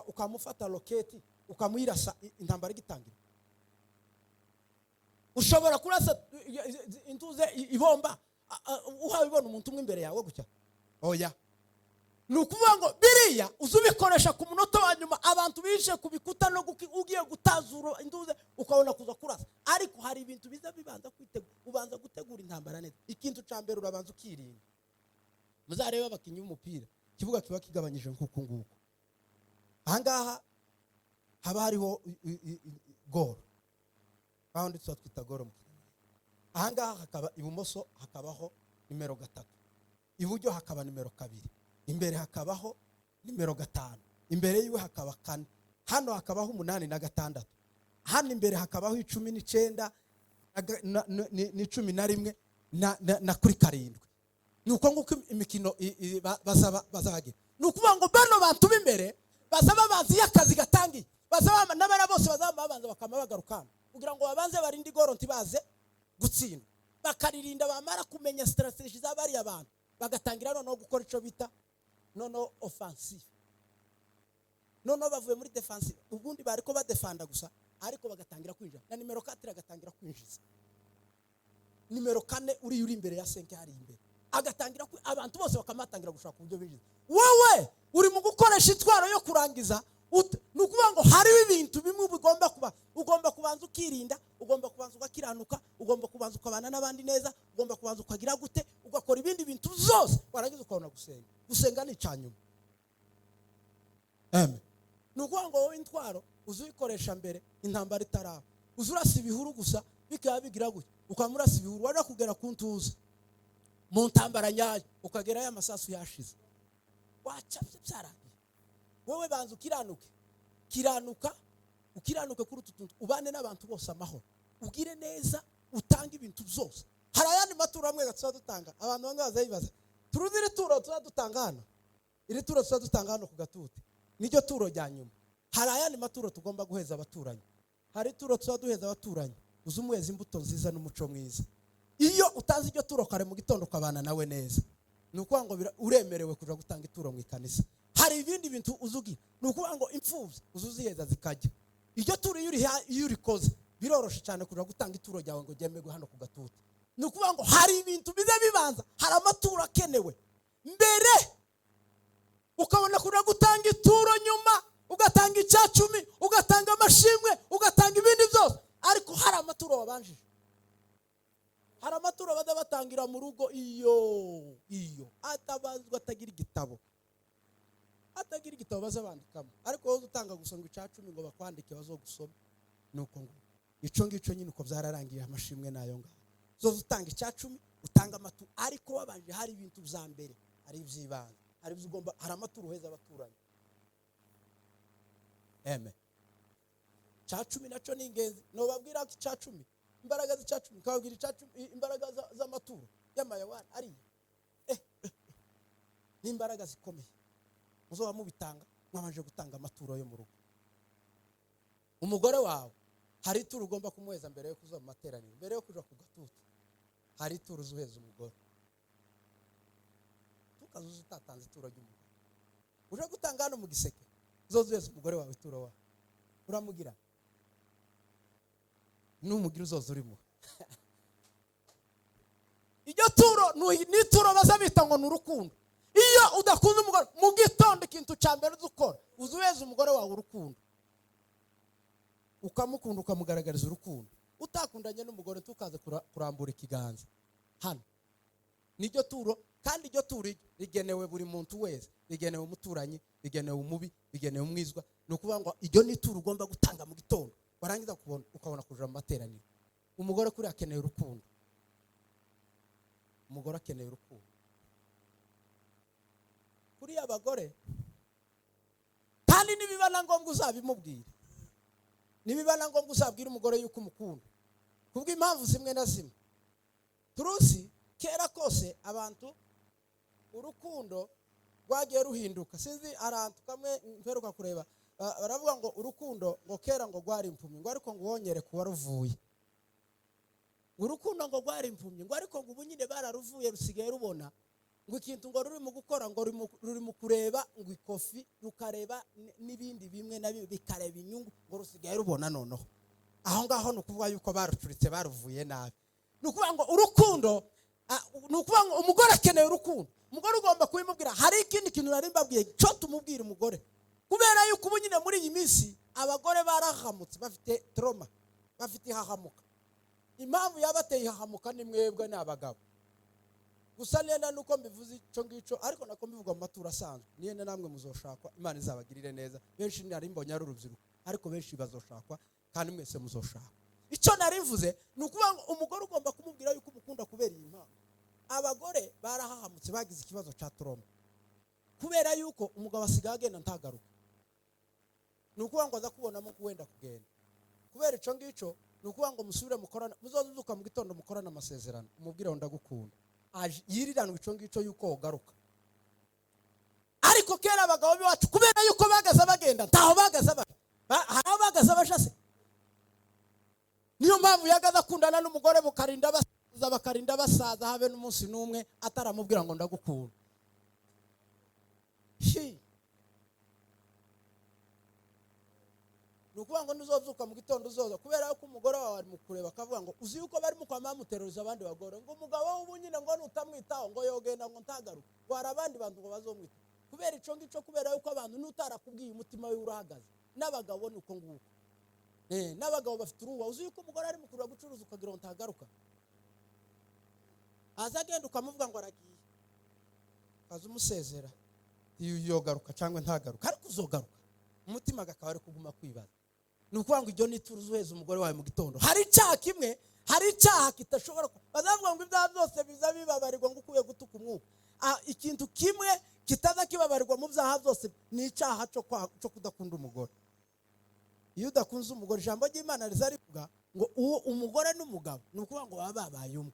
ukamufata roketi ukamuyirasa intambara igitangira? Ushobora kurasa intuze ibomba uhawe ibona umuntu umwe imbere yawe gutya? Oya. Ni ukuvuga ngo biriya uza ubikoresha ku munota wa nyuma, abantu bishe ku bikuta no ugiye gutazura intuze, ukabona kuza kurasa. Ariko hari ibintu biza bibanza kwitegura, ubanza gutegura intambara neza. Ikintu cya mbere, urabanza ukirinda. Muzarebe abakinnyi b'umupira, ikibuga kiba kigabanyije nk'uku nguku. Ahangaha haba hariho goro, aho tuba twita goro mu Kinyarwanda. Ahangaha hakaba ibumoso hakabaho nimero 3, iburyo hakaba nimero 2, imbere hakabaho nimero 5, imbere yiwe hakaba 4, hano hakabaho 8 na 6, hano imbere hakabaho 19 ni 11 na kuri 7. Ni uko nguko imikino bazaba bagira. Ni ukuvuga ngo bano bantu b'imbere bazaba bazi iyo akazi gatangiye, bazaba n'abariya bose bazaba babanza bakama bagaruka hano kugira ngo babanze barinde igoro ntibaze gutsindwa, bakaririnda. Bamara kumenya stratégie z'abariya bantu, bagatangira noneho gukora icyo bita noneho offensive. Noneho bavuye muri défensive, ubundi bari ko badefanda gusa, ariko bagatangira kwinjira, na nimero 4 agatangira kwinjiza, nimero 4 uriya uri imbere ya 5 hari imbere agatangira abantu bose bakamatangira gushaka uburyo binjiza. Wowe uri mu gukoresha intwaro yo kurangiza. Ni ukuvuga ngo hariho ibintu bimwe bigomba kuba, ugomba kubanza ukirinda, ugomba kubanza ugakiranuka, ugomba kubanza ukabana n'abandi neza, ugomba kubanza ukagira gute, ugakora ibindi bintu byose, warangiza ukabona gusenga. Gusenga ni icya nyuma. Amen. Ni ukuvuga ngo wowe intwaro uzi uyikoresha mbere intambara itaraba. Uzi urasa ibihuru gusa, bikaba bigira gutya, ukaba urasa ibihuru, wajya kugera ku ntuza mu ntambara nyayo, ukagerayo amasasu yashize, wacapye, byarangiye. Wowe banza ukiranuke, kiranuka, ukiranuke kuri utu tuntu, ubane n'abantu bose amahoro, ugire neza, utange ibintu byose. Hari ayandi maturo amwe tuba dutanga, abantu bamwe baza bibaza. Turuzi iri turo tuba dutanga hano, iri turo tuba dutanga hano ku gatuti, niryo turo rya nyuma. Hari ayandi maturo tugomba guheza abaturanyi. Hari ituro tuba duheza abaturanyi, uzi umuheza imbuto nziza n'umuco mwiza. Iyo utazi iryo turo kare mu gitondo, ukabana nawe neza, ni ukuvuga ngo uremerewe kuja gutanga ituro mu ikanisa. Hari ibindi bintu uzugira, ni ukuvuga ngo imfubyi uza uziheza zikajya. Iryo turo iyo urikoze, biroroshe cyane kuja gutanga ituro ryawe ngo ryemerwe hano ku gatuti. Ni ukuvuga ngo hari ibintu biza bibanza, hari amaturo akenewe mbere, ukabona kuja gutanga ituro nyuma, ugatanga 10, ugatanga amashimwe, ugatanga ibindi byose, ariko hari amaturo wabanjije. Hari amaturo bajya batangira mu rugo, iyo atabazwa, atagira igitabo, atagira igitabo baza bandikamo, ariko wowe utanga gusa ngo 10, ngo bakwandike bazogusoma. Ni uko ngo icyo ngicyo nyine uko byararangiye, amashimwe nayo ngaho. Zoza utanga 10, utanga amaturo, ariko wabanje hari ibintu bya mbere, hari iby'ibanze, hari ibyo ugomba, hari amaturo uheza abaturanyi. Eme 10 nacyo ni ingenzi. Nobabwira ko 10, imbaraga z'10, nkababwira 10, imbaraga z'amaturo y'amayawani ariya ni imbaraga zikomeye. Muzoba mubitanga mwabanje gutanga amaturo yo mu rugo. Umugore wawe hari ituro ugomba kumuheza mbere yo kuza mu materaniro, mbere yo kuja ku gatuti. Hari ituro uzuheza umugore, tukazuza utatanze ituro ry'umugore. Uje gutanga hano mu giseke, uzoza uheza umugore wawe ituro wawe. Uramugira numugira uzoza urimo. Iryo turo ni ituro baza bita ngo ni urukundo. Iyo udakunze umugore, mu gitondo ikintu cya mbere uza ukora, uza uheza umugore wawe urukundo, ukamukunda, ukamugaragariza urukundo. Utakundanye n'umugore, tukaza kurambura ikiganza hano. Niryo turo, kandi iryo turo rigenewe buri muntu wese, rigenewe umuturanyi, rigenewe umubi, rigenewe umwizwa. Ni ukuvuga ngo iryo ni ituro ugomba gutanga mu gitondo, warangiza kubona ukabona kuja mu materaniro. Umugore kuri akeneye urukundo, umugore akeneye urukundo kuriya abagore. Kandi nibiba na ngombwa uzabimubwira, nibiba na ngombwa uzabwira umugore yuko umukunda, kubw'impamvu zimwe na zimwe turuzi. Kera kose abantu urukundo rwagiye ruhinduka. Sinzi ahantu kamwe mperuka kureba, baravuga ngo urukundo ngo kera ngo rwari impumyi, ngo ariko ngo wongere kuba ruvuye. Urukundo ngo rwari impumyi, ngo ariko ngo ubu nyine bararuvuye, rusigaye rubona. Ngo ikintu ngo ruri mu gukora, ngo ruri mu kureba ngo ikofi, rukareba n'ibindi bimwe na bimwe, bikareba inyungu, ngo rusigaye rubona. Noneho aho ngaho ni ukuvuga yuko barucuritse, baruvuye nabi. Ni ukuvuga ngo urukundo, ni ukuvuga ngo umugore akeneye urukundo, umugore ugomba kubimubwira. Hari ikindi kintu nari mbabwiye cyo tumubwira umugore, kubera yuko ubu nyine muri iyi minsi abagore barahamutse, bafite trauma, bafite ihahamuka. Impamvu yabateye ihahamuka ni mwebwe, ni abagabo gusa. Nenda nuko mbivuze icyo ngicyo, ariko nako mbivuga mu maturo asanzwe. Niyenda namwe muzoshakwa, Imana izabagirire neza. Benshi nari mbonye ari urubyiruko, ariko benshi bazoshakwa, kandi mwese muzoshakwa. Icyo nari mvuze ni ukuvuga ngo umugore ugomba kumubwira yuko umukunda, kubera iyi mpamvu: abagore barahahamutse, bagize ikibazo cya trauma, kubera yuko umugabo asigaye agenda ntagaruka. Ni ukuvuga ngo aza kubonamo wenda kugenda. Kubera icyo ngicyo, ni ukuvuga ngo musubire mukorane, muzoze uzuka mu gitondo mukorane amasezerano, umubwire ngo ndagukunda. Yiriranwe icyo ngicyo yuko ugaruka. Ariko kera abagabo b'iwacu, kubera yuko bagaza bagenda, ntaho bagaza hari aho bagaza bashase. Niyo mpamvu yagaza akundana n'umugore, bukarinda basaza, bakarinda basaza, habe n'umunsi n'umwe ataramubwira ngo ndagukunda. Hi. Ni ukuvuga ngo nuzobyuka mu gitondo uzoza, kubera yuko umugore wawe ari mu kureba, akavuga ngo uzi yuko barimo kwama bamuteruriza abandi bagore, ngo umugabo w'ubu nyine ngo nutamwitaho ngo yogenda ngo ntagaruke, ngo hari abandi bantu ngo bazomwita. Kubera ico ngico, kubera yuko abantu nutarakubwiye umutima we urahagaze. N'abagabo ni uko nguko. N'abagabo bafite uruwa. Uzi yuko umugore ari mu kureba gucuruza, ukagira ngo ntagaruka, aza agenda ukamuvuga ngo aragiye, ukaza umusezera iyo yogaruka cyangwa ntagaruka, ariko uzogaruka, umutima akaba ari kuguma kwibaza. Ni ukuvuga ngo ibyo ni turuzi uheza umugore wawe mu gitondo. Hari icyaha kimwe, hari icyaha kitashobora bazavuga ngo ibyaha byose biza bibabarirwa ngo ukuye gutuka umwuka. Ikintu kimwe kitaza kibabarirwa mu byaha byose ni icyaha cyo kudakunda umugore. Iyo udakunze umugore, ijambo ry'Imana riza rivuga ngo uwo umugore n'umugabo, ni ukuvuga ngo baba babaye umwe.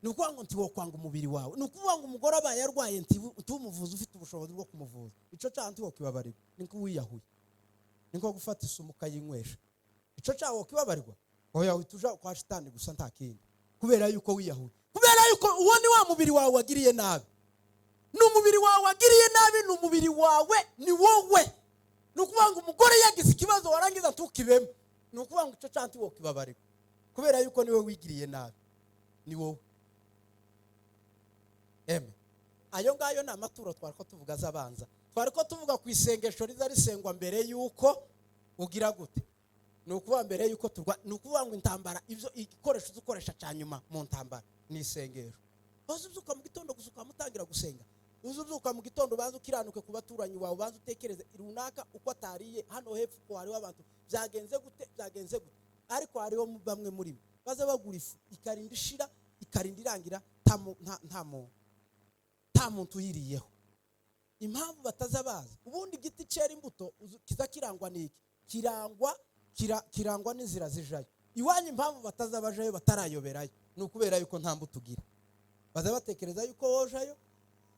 Ni ukuvuga ngo ntiwokwanga umubiri wawe. Ni ukuvuga ngo umugore abaye arwaye ntumuvuze ufite ubushobozi bwo kumuvuza, icyo cyaha ntiwokibabarirwa, ni nko wiyahuye, ni nko gufata isumu ukayinywesha. Icyo cyaha wokibabarirwa? Oya, uhita uja kwa shitani gusa, nta kindi, kubera yuko wiyahuye, kubera yuko uwo ni wa mubiri wawe wagiriye nabi. Ni umubiri wawe wagiriye nabi, ni umubiri wawe, ni wowe. Ni ukuvuga ngo umugore yagize ikibazo warangiza ntukibemo, ni ukuvuga ngo icyo cyaha ntiwokibabarirwa, kubera yuko niwe wigiriye nabi, ni wowe. Eme ayo ngayo ni amaturo twari ko tuvuga azabanza, twari ko tuvuga ku isengesho riza risengwa mbere yuko ugira gute. Ni ukuvuga mbere yuko turwa, ni ukuvuga ngo intambara, ibyo igikoresho ukoresha cya nyuma mu ntambara ni isengesho. Uza ubyuka mu gitondo gusa ukamutangira gusenga. Uza ubyuka mu gitondo, ubanza ukiranuke ku baturanyi bawe, ubanza utekereze runaka uko atariye hano hepfo, ko hariho abantu byagenze gute, byagenze gute. Ariko hariho bamwe muri bo baza bagura ifu ikarinda ishira, ikarinda irangira, nta muntu uyiriyeho. Impamvu bataza bazi, ubundi igiti cyera imbuto kiza kirangwa n'iki? Kirangwa n'inzira zijayo iwanyu. Impamvu bataza bajayo, batarayoberayo, ni ukubera yuko nta mbuto ugira. Baza batekereza yuko wojayo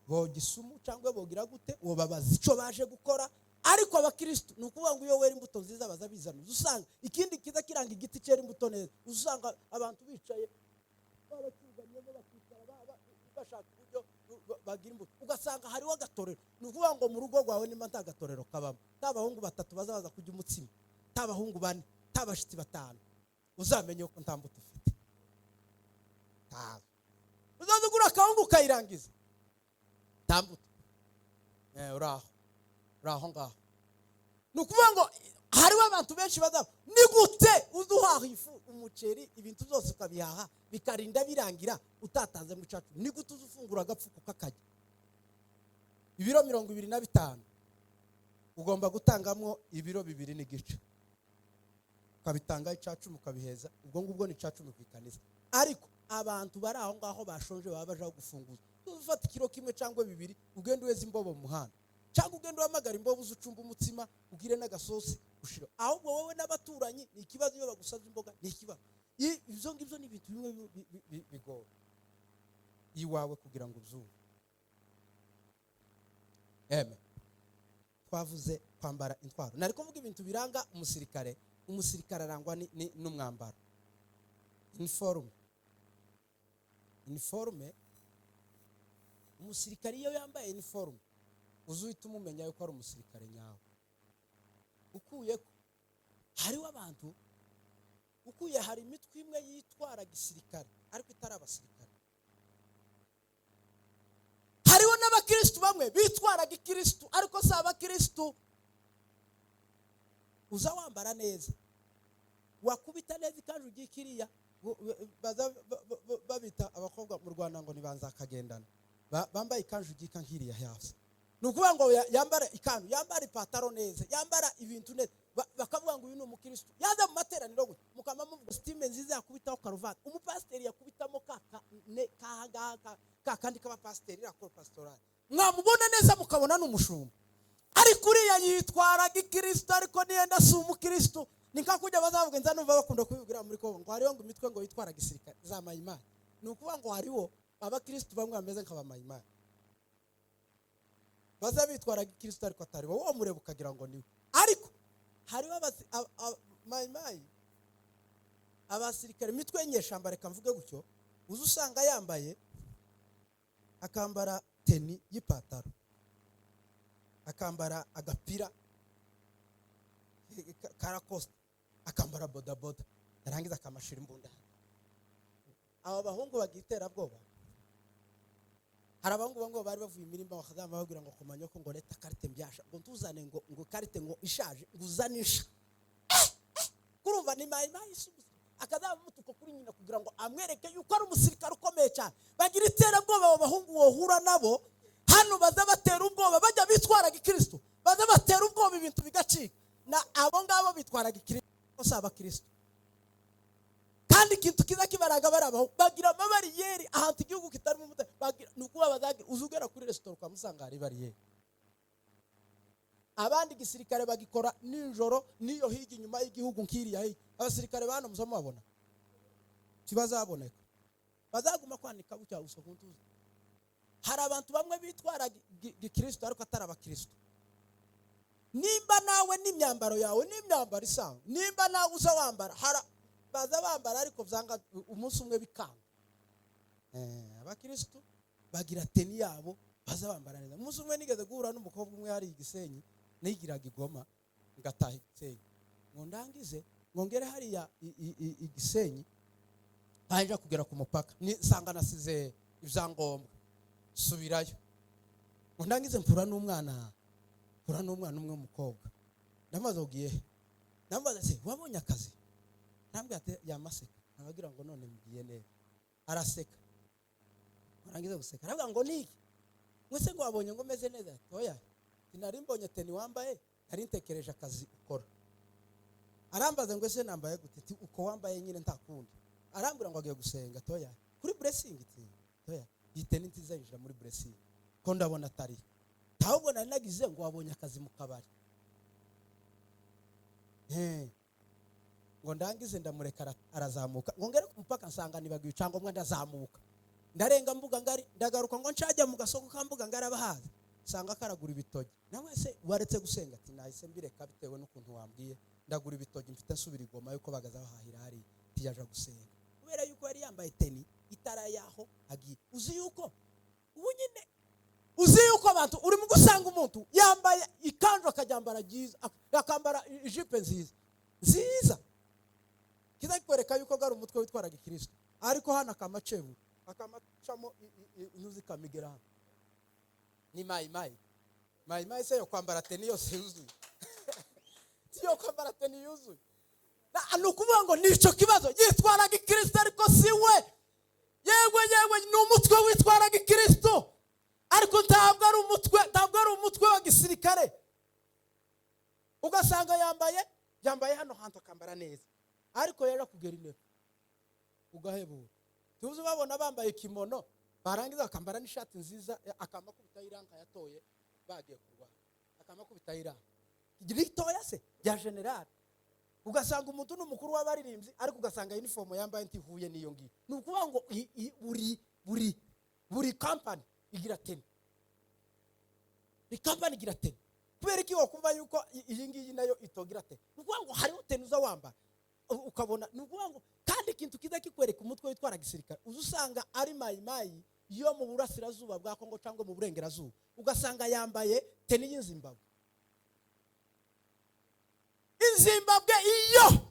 boga isumu cyangwa bogira gute, uwo babaza icyo baje gukora. Ariko abakristo, ni ukuvuga ngo iyo wera imbuto nziza baza bizana. Usanga ikindi kiza kiranga igiti cyera imbuto neza, usanga abantu bicaye baracyugamyemo, bakicara bashaka uburyo bagira imbuto, ugasanga hariho agatorero. Ni ukuvuga ngo mu rugo rwawe nimba nta gatorero kabamo, nta bahungu batatu baza baza kurya umutsima, nta bahungu bane, nta bashitsi batanu, uzamenye ko nta mbuto ufite. Ntazo. Uzaza ugura akawunga ukayirangiza, nta mbuto. Uraho, uraho ngaho. Ni ukuvuga ngo hariho abantu benshi bazaba: ni gute uza uhaha ifu, umuceri, ibintu byose ukabihaha bikarinda birangira utatanze mu cyacu? Ni gute uza ufungura agapfuko kakajya ibiro 25, ugomba gutangamo ibiro 2.5, ukabitangaho icacumi, ukabiheza? Ubwo ngubwo ni icacumi ku ikanisa, ariko abantu bari aho ngaho bashonje baba baje gufunguza. Ufata ikiro kimwe cyangwa bibiri, ugenda uheza imbobo mu muhanda, cyangwa ugenda uhamagara imbobo, uze ucumba umutsima, ugire n'agasosi ushira. Ahubwo wowe n'abaturanyi ni ikibazo. Iyo bagusabye imboga ni ikibazo. Ibyo ngibyo ni ibintu bimwe bigoye iwawe kugira ngo ubyumve. Eme twavuze kwambara intwaro. Nari kuvuga ibintu biranga umusirikare. Umusirikare arangwa n'umwambaro, uniforme. Uniforme, umusirikare iyo yambaye uniforme uzi uhita umumenya yuko ari umusirikare nyawe. Ukuye ko hariho abantu, ukuye hari imitwe imwe yitwara gisirikare ariko itari abasirikare. Hariho n'abakirisitu bamwe bitwara gikirisitu ariko si abakirisitu. Uza wambara neza, wakubita neza ikanzu ugiye kiriya, baza babita abakobwa mu Rwanda ngo nibanza akagendana. Bambaye ikanzu ugika nk'iriya hasi, ni ukuvuga ngo yambara ikanzu, yambara ipataro neza, yambara ibintu neza, bakavuga ngo uyu ni umukirisitu. Yaza mu materaniro gutya, mukaba muvuga kositime nziza, yakubitaho karuvati, umupasiteri yakubitamo ka ngaha, ka kandi k'abapasiteri, iriya col pastorale, mwamubona neza mukabona ni umushumba. Ariko uriya yitwara gikirisitu ariko niyenda si umukirisitu. Ni nka kujya bazavuga, nza numva bakunda kubibwira muri Kongo, ngo hariho ngo imitwe ngo yitwara gisirikare za Mayimari. Ni ukuvuga ngo hariho abakirisitu bamwe bameze nk'abamayimari, baza bitwara gikirisitu ariko atari bo. Wowe mureba ukagira ngo niwe. Ariko hariho mayimayi, abasirikare, imitwe y'inyeshyamba, reka mvuge gutyo. Uza usanga yambaye, akambara tenue y'ipataro, akambara agapira ka Lacoste, akambara bodaboda, yarangiza akamashira imbunda. Aba bahungu bagira iterabwoba. Hari abahungu bamwe bari bavuye imirima, bakazama bababwira ngo kumanya ko ngo leta carte mbyasha, ngo ntuzane ngo carte ngo ishaje, ngo uzane insha. Kurumva ni mayimayi akazaba mutuka kuri nyina kugira ngo amwereke yuko ari umusirikare ukomeye cyane. Bagira iterabwoba abo bahungu wohura nabo hano, baza batera ubwoba, bajya bitwara gikristo, baza batera ubwoba ibintu bigacika. Na abo ngabo bitwara gikristo si abakristo. Kandi ikintu kiza kibaraga, bari abaho bagira amabariyeri ahantu igihugu kitarimo umutekano. Bagira, ni ukuba bazagira, uza ugera kuri resitora ukamusanga hari bariyeri. Abandi igisirikare bagikora nijoro, n'iyo hirya inyuma y'igihugu nk'iriya hirya. Abasirikare ba hano muza mubabona, ntibazaboneka, bazaguma kwanika gutya gusa ku ntuza. Hari abantu bamwe bitwara gikristo ariko atari abakristo. Nimba nawe n'imyambaro yawe n'imyambaro isanzwe, nimba nawe uza wambara, baza bambara ariko byanga umunsi umwe bikanga. Abakristo bagira tenue yabo baza bambara neza. Umunsi umwe nigeze guhura n'umukobwa umwe hari Igisenyi, nigiraga igoma ngataha Igisenyi, ngo ndangize ngo ngere hariya Igisenyi, ntangira kugera ku mupaka nsanga nasize ibyangombwa, subirayo. Ngo ndangize mpura n'umwana umwe w'umukobwa. Ndamubaza: "Ugiye he?" Ndamubaza: "Se wabonye akazi?" Arambwira ati, yamaseka, abagira ngo none mbwiye neza, araseka. Arangiza guseka aravuga ngo niki? Mwese ngo wabonye ngo meze neza? Ati: "Oya, sinari mbonye tenue wambaye, nari ntekereje akazi ukora." Arambaza ngo ese nambaye gute? Ati: "Uko wambaye nyine, nta kundi." Arambwira ngo agiye gusenga. Toya kuri Blessing. Iti: "Toya, iyi tenue ntizayinjira muri Blessing ko ndabona atari." Ahubwo nari nagize ngo wabonye akazi mu kabari. Ngo ndangize ndamureka, arazamuka. Ngo ngere ku mupaka nsanga nibagiwe icyangombwa, ndazamuka, ndarenga Mbuga Ngari, ndagaruka. Ngo nshajya mu gasoko ka Mbuga Ngari, abahazi, nsanga karagura ibitoki. Nawe se waretse gusenga? Ati: "Nahise mbireka bitewe n'ukuntu wambwiye, ndagura ibitoki mfite nsubira igoma yuko bagaza bahahira hariya." Tiyaja gusenga kubera yuko yari yambaye tenue itara yaho agiye. Uzi yuko ubu nyine, uzi yuko abantu urimo gusanga umuntu yambaye ikanzu, akajyambara ryiza, akambara ijipe nziza nziza, kiza kikwereka yuko bwari umutwe witwaraga ikristo, ariko hano akamacebu. Akamacamo intuzi ikamigera hano. Ni Mayimayi. Mayimayi se yo kwambara tenue yose yuzuye? Si yo kwambara tenue yuzuye. Ni ukuvuga ngo ni icyo kibazo, yitwaraga ikristo ariko si we. Yewe yewe, ni umutwe witwaraga ikristo, ariko ntabwo ari umutwe, ntabwo ari umutwe wa gisirikare. Ugasanga yambaye hano hantu akambara neza, ariko yaje kugera intebe ugahebura. Tuzi babona bambaye kimono, barangiza bakambara n'ishati nziza, akamakubita iranka yatoye bagiye kurwana, akamakubita iranka ritoya se rya generali. Ugasanga umuntu ni umukuru w'abaririmbyi, ariko ugasanga uniform yambaye ntihuye n'iyo ngiyo. Ni ukuvuga ngo buri kampani igira tenue, buri kampani igira tenue. Kubera iki wakumva yuko iyi ngiyi nayo itogira tenue? Ni ukuvuga ngo hariho tenue uza wambara ukabona. Ni ukuvuga ngo kandi ikintu kiza kikwereka umutwe witwara gisirikare, uza usanga ari Mayimayi yo mu burasirazuba bwa Kongo cyangwa mu burengerazuba, ugasanga yambaye tenue y'Inzimbabwe. Inzimbabwe iyo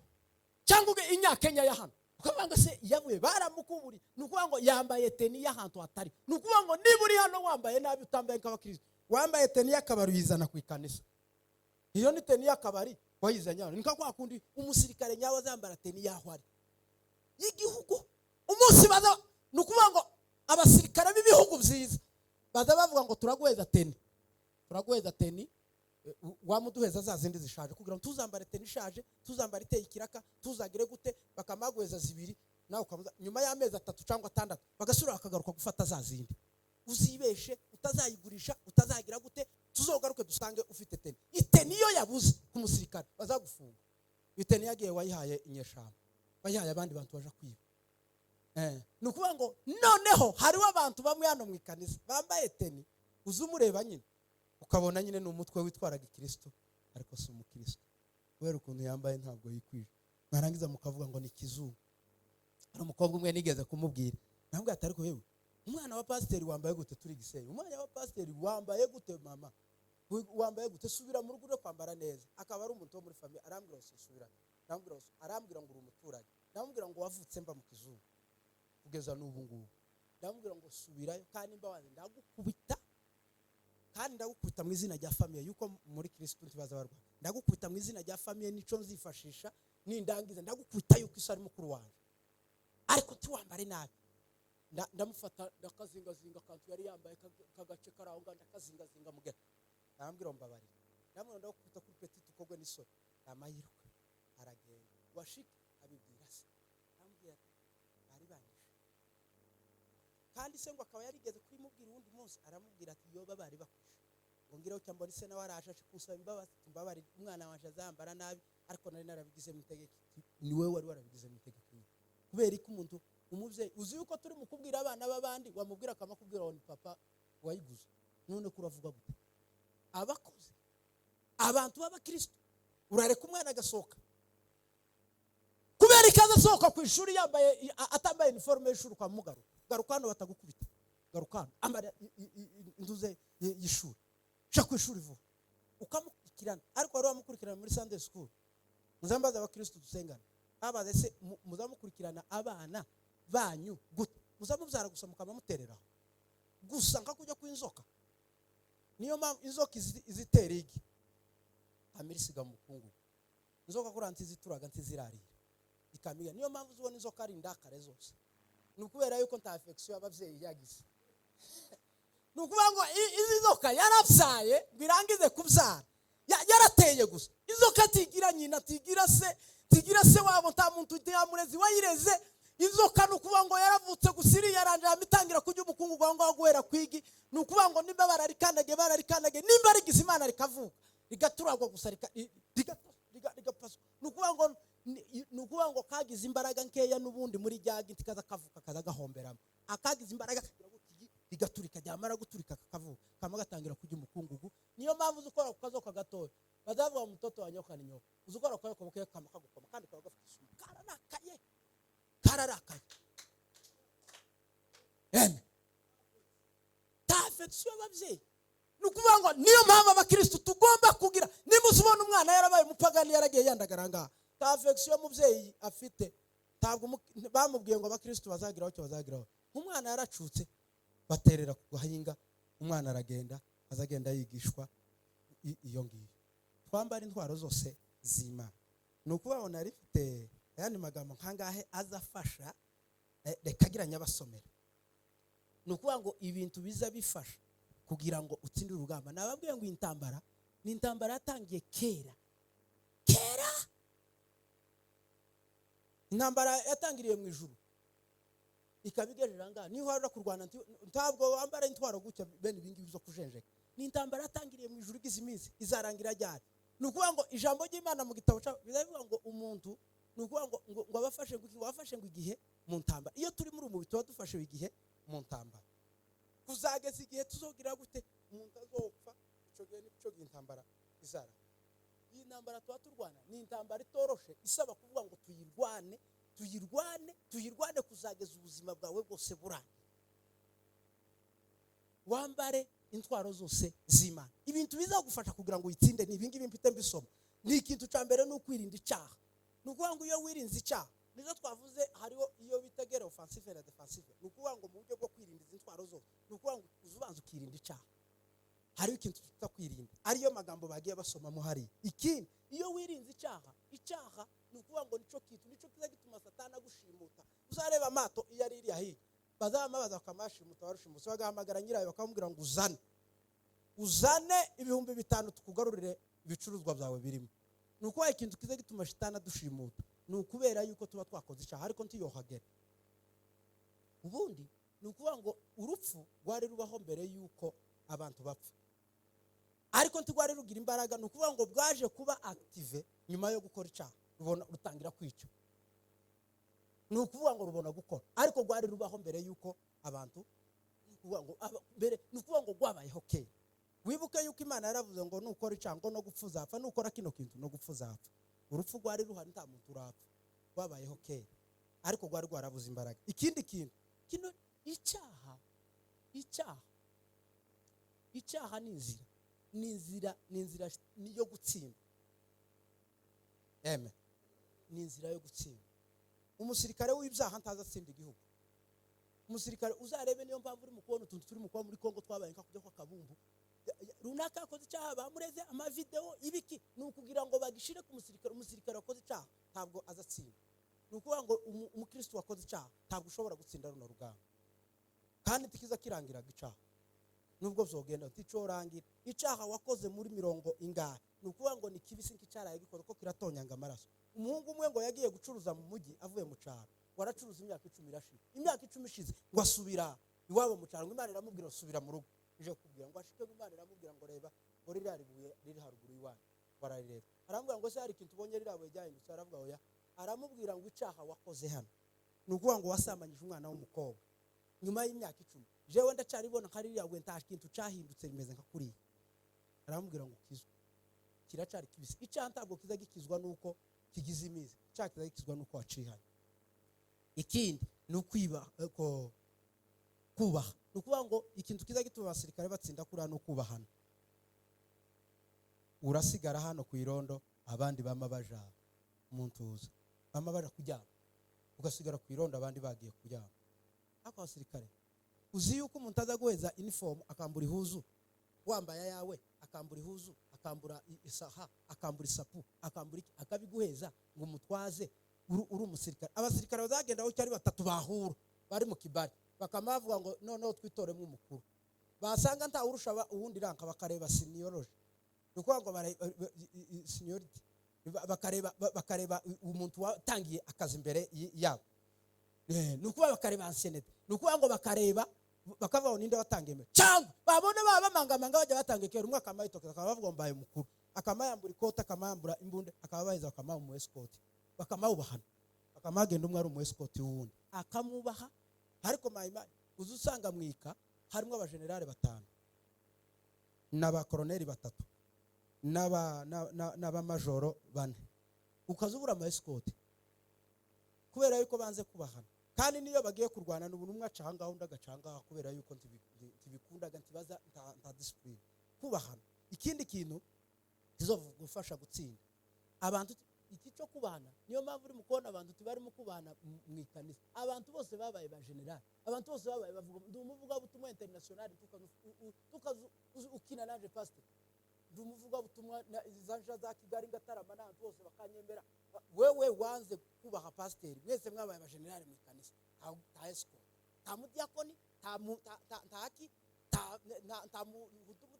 cyangwa Inyakenya ya hano, ukavuga ngo se yavuye baramukuburiye. Ni ukuvuga ngo yambaye tenue y'ahantu hatari. Ni ukuvuga ngo niba uri hano wambaye nabi, utambaye nk'abakristo, wambaye tenue y'akabari uyizana ku ikanisa, iyo ni tenue y'akabari wayizanye hano. Ni nka kwa kundi umusirikare nyawe azambara tenue y'aho ari y'igihugu. Umunsi baza, ni ukuvuga ngo abasirikare b'ibihugu byiza baza bavuga ngo turaguheza tenue, turaguheza tenue, wamuduheza za zindi zishaje, kugira ngo tuzambare tenue ishaje, tuzambare iteye ikiraka, tuzagire gute. Bakamaguheza zibiri, nawe ukamuza nyuma y'amezi 3 cyangwa 6, bagasubira bakagaruka gufata za zindi. Uzibeshe utazayigurisha, utazagira gute, tuzogaruke dusange ufite tenue. Itenue iyo yabuze ku musirikare bazagufunga. Itenue yagiye wayihaye inyeshamba, wayihaye abandi bantu baja kwiba. Ni ukuvuga ngo noneho hariho abantu bamwe hano mu ikanisa bambaye tenue, uza umureba nyine ukabona nyine ni umutwe witwaraga ikristo, ariko si umukristo, kubera ukuntu yambaye ntabwo yikwije. Mwarangiza mukavuga ngo ni kizungu. Hari umukobwa umwe nigeze kumubwira, ntabwo ati: "Ariko yewe, umwana wa pasiteri wambaye gute?" Turi Gisenyi. "Umwana wa pasiteri wambaye gute? Mama, wambaye gute? Subira mu rugo uje kwambara neza." Akaba ari umuntu wo muri famille. Arambwira ngo subira, arambwira ngo uri umuturage. Ndamubwira ngo wavutse mba mu kizungu kugeza n'ubu ngubu. Ndamubwira ngo subirayo, kandi mbabazi ndagukubita, kandi ndagukubita mu izina rya famille, yuko muri Kirisitu ntibaza barwana. Ndagukubita mu izina rya famille, nico nzifashisha nindangiza. Ndagukubita yuko isa ari mukuru wanjye, ariko ntiwambare nabi. Ndamufata ndakazingazinga akantu yari yambaye kagace kari aho ngaho, ndakazingazinga mugera. Arambwira ngo mbabarira. Ndamubwira ndagukubita kuri petit ukogwe n'isoni. Amahirwe aragenda washike abibwira se, arambwira ati bari banyishe. Kandi se ngo akaba yarigeze kubimubwira uwundi munsi, aramubwira ati yoba bari bakwishe. Ngo ngireho cyangwa se nawe araje aje kunsaba imbabazi, mbabarire, umwana wanje azambara nabi, ariko nari narabigizemo itegeko. Ni wowe wari warabigizemo itegeko nyine. Kubera ko umuntu umubyeyi uzi yuko turi mu kubwira abana b'abandi, wamubwira akamakubwira ngo ni papa wayiguze. None ko uravuga gute? Abakozi, abantu b'abakristo, urareka umwana agasohoka, kubera ikaze asohoka ku ishuri yambaye atambaye uniforme y'ishuri, ukamugaruka: "Garuka hano batagukubita, garuka hano, ambara induze y'ishuri, sha ku ishuri vuba." Ukamukurikirana, ariko wari wamukurikirana muri Sunday school? Muzambaza abakristo dusengana, babaze se muzamukurikirana abana banyu gute? Muzamubyara gusa mukabamutereraho gusa nka kujya kw'inzoka. Niyo mpamvu inzoka izitera igi kamira isiga mu mukungugu. Inzoka kuriya ntizituraga, ntizirarira ikamiga. Niyo mpamvu uzibona inzoka ari indakare zose, ni ukubera yuko nta affection y'ababyeyi yagize. Ni ukuvuga ngo izi nzoka yarabyaye ngo irangize kubyara, yarateye gusa. Inzoka tigira nyina, tigira se, tigira se wabo, nta muntu, nta murezi wayireze. Inzoka ni ukuvuga ngo yaravutse gusa, iriyaranje, hama itangira kurya umukungugu aho ngaho guhera ku igi. Ni ukuvuga ngo nimba bararikandagiye, bararikandagiye, nimba rigize Imana rikavuka, rigaturagwa gusa, rigapaswa. Ni ukuvuga ngo kagize imbaraga nkeya n'ubundi muri rya giti, kaza kavuka kaza gahomberamo. Akagize imbaraga kagira gutya, igi rigaturika, ryamara guturika kakavuka, kama gatangira kurya umukungugu. Niyo mpamvu uzi ukora ku kazoka gatoya bazavuga ngo mtoto wa nyoka ni nyoka. Uzi ukora ku kazoka bukeya kama kagukoma, kandi kaba gafite isumu, kararakaye, kararakaye. Amen. Ta affection y'ababyeyi. Ni ukuvuga ngo niyo mpamvu abakirisitu tugomba kugira, niba uzi ubona umwana yarabaye umupagani, yaragiye yandagara ngaha, ta affection y'umubyeyi afite. Ntabwo bamubwiye ngo abakirisitu bazagiraho icyo bazagiraho. Umwana yaracutse, baterera ku gahinga, umwana aragenda, azagenda yigishwa iyo ngiyo. Twambara intwaro zose z'Imana. Ni ukuvuga ngo nari mfite ayandi magambo nkangahe azafasha, reka agira nyabasomera. Ni ukuvuga ngo ibintu biza bifasha kugira ngo utsinde urugamba. Nababwiye ngo intambara ni intambara yatangiye kera kera, intambara yatangiriye mu ijuru ikaba igejeje aha ngaha. Niyo uhora kurwana, ntabwo wambara intwaro gutya bene ibi ngibi zo kujenjeka. Ni intambara yatangiriye mu ijuru, igize iminsi. Izarangira ryari? Ni ukuvuga ngo ijambo ry'Imana mu gitabo bivuga ngo umuntu, ni ukuvuga ngo abafashe ngo abafashe ngo igihe mu ntambara. Iyo turi muri ubu tuba dufashe igihe mu ntambara kuzageza igihe tuzogira gute? Umuntu azopfa. Icyo gihe nicyo gihe intambara izarangira. Iyi ntambara tuba turwana ni intambara itoroshe, isaba kuvuga ngo tuyirwane, tuyirwane, tuyirwane kuzageza ubuzima bwawe bwose burangiye. Wambare intwaro zose z'Imana. Ibintu bizagufasha kugira ngo uyitsinde ni ibingibi mfite mbisoma. Ni ikintu cya mbere, ni ukwirinda icyaha. Ni ukuvuga ngo iyo wirinze icyaha, nizo twavuze, hariho iyo bita guerre offensive na défensive. Ni ukuvuga ngo mu buryo bwo kwirinda izi ntwaro zose, ni ukuvuga ngo uza ubanza ukirinda icyaha. Hariho ikintu twita kwirinda, ariyo magambo bagiye basomamo hariya. Ikindi, iyo wirinze icyaha, icyaha ni ukuvuga ngo nicyo kintu, nicyo kiza gituma Satani agushimuta. Uzareba amato iyo ari iriya hirya, bazamabaza bakamashimuta, barushimuta bagahamagara nyirayo, bakamubwira ngo uzane 5000 tukugarurire ibicuruzwa byawe birimo. Ni ukuvuga ikintu kiza gituma shitani adushimuta ni ukubera yuko tuba twakoze icyaha, ariko ntiyohagere. Ubundi ni ukuvuga ngo urupfu rwari rubaho mbere yuko abantu bapfa, ariko ntirwari rugira imbaraga. Ni ukuvuga ngo bwaje kuba active nyuma yo gukora icyaha, rubona rutangira kwica. Ni ukuvuga ngo rubona gukora, ariko rwari rubaho mbere yuko abantu, ni ukuvuga ngo mbere, ni ukuvuga ngo rwabayeho kera. Wibuke yuko Imana yaravuze ngo nukora icyaha ngo no gupfa uzapfa, nukora kino kintu no gupfa uzapfa. Urupfu rwari ruhari, nta muntu urapfa, rwabayeho kera, ariko rwari rwarabuze imbaraga. Ikindi kintu kino, icyaha ni inzira, ni inzira, ni inzira yo gutsinda. Amen. Ni inzira yo gutsinda. Umusirikare w'ibyaha ntaza atsinda igihugu. Umusirikare uzarebe, niyo mpamvu uri mu kubona utuntu turi mu kuba muri Kongo twabaye nka kujya kw'akabumbu. Runaka yakoze icyaha, bamureze amavideo ibiki, ni ukugira ngo bagishire ku musirikare. Umusirikare wakoze icyaha ntabwo azatsinda. Ni ukuvuga ngo umukristo wakoze icyaha ntabwo ushobora gutsinda runo rugamba, kandi tikiza kirangiraga icyaha nubwo vyogenda nticorangira. Icyaha wakoze muri mirongo ingahe, ni ukuvuga ngo ni kibisi nk'icyaraye gikora ko kiratonyanga amaraso. Umuhungu umwe ngo yagiye gucuruza mu mujyi avuye mu cyaro, ngo aracuruza imyaka 10 irashira. Imyaka 10 ishize ngo asubira iwabo mu cyaro, ngo Imana iramubwira asubira mu rugo. Ije kubwira ngo ashike, ngo Imana iramubwira ngo reba ngo ririya ribuye riri haruguru y'iwanyu, ngo ararireba. Aramubwira ngo se hari ikintu ubonye ririya buye ryahindutse? Aravuga oya. Aramubwira ngo icyaha wakoze hano, ni ukuvuga ngo wasambanyije umwana w'umukobwa nyuma y'imyaka 10, jewe ndacaribona nka ririya buye, nta kintu cyahindutse, rimeze nka kuriya. Aramubwira ngo ukizwe, kiracari kibisi. Icyaha ntabwo kiza gikizwa nuko kigize imizi, icyaha kiza gikizwa nuko wacihanye. Ikindi ni ukwiba, ko kubaha. Ni ukuvuga ngo ikintu kiza gituma abasirikare batsinda kuriya ni ukubahana. Urasigara hano ku irondo, abandi bama baja mu ntuza, bama baja kuryama, ugasigara ku irondo abandi bagiye kuryama. Ariko abasirikare, uzi yuko umuntu aza guheza uniform, akambura ihuzu, wambaye ayawe, akambura ihuzu, akambura isaha, akambura isapu, akambura iki, akabiguheza ngo umutwaze uri umusirikare. Abasirikare bazagenda aho ari batatu bahura bari mu kibari, bakaba bavuga ngo noneho twitoremo umukuru, basanga nta urusha uwundi ranka, bakareba seniority. Ni ukuvuga ngo seniority, bakareba umuntu watangiye akazi imbere yabo. Ni ukuvuga bakareba ancienneté, ni ukuvuga ngo bakareba bakavuga ngo ninde watangiye mbere, cyangwa babona baba bamangamanga bajya batanga kera, umwe akamayitokeza, akaba bavuga ngo mbaye mukuru, akamayambura ikoti, akamayambura imbunda, akaba baheza bakamuha umu escort, bakamawubahana, bakamagenda umwe ari umu escort w'uwundi akamwubaha. Ariko mayimari uza usanga mwika harimo abajenerali 5 n'abakoroneri 3 n'abamajoro 4, ukaza ubura ama escort kubera yuko banze kubahana. Kandi niyo bagiye kurwana n'ubuntu, umwe aca ahangaha undi agaca ahangaha, kubera yuko ntibikundaga, ntibaza nta discipline, kubahana. Ikindi kintu kizogufasha gutsinda abantu, Iki cyo kubana, niyo mpamvu urimo kubona abantu tubarimo kubana mu ikanisa. Abantu bose babaye ba general, abantu bose babaye bavuga: "Ndi umuvugabutumwa international." Tukaza ukina naje pastor, ndi umuvugabutumwa za nja za Kigali, ngatarama n'abantu bose bakanyemera. Wewe wanze kubaha pasiteri. Mwese mwabaye abajenerali mu ikanisa. Nta escort, nta mudiyakoni, nta mu- nta- nta- nta ki, nta muhudumu,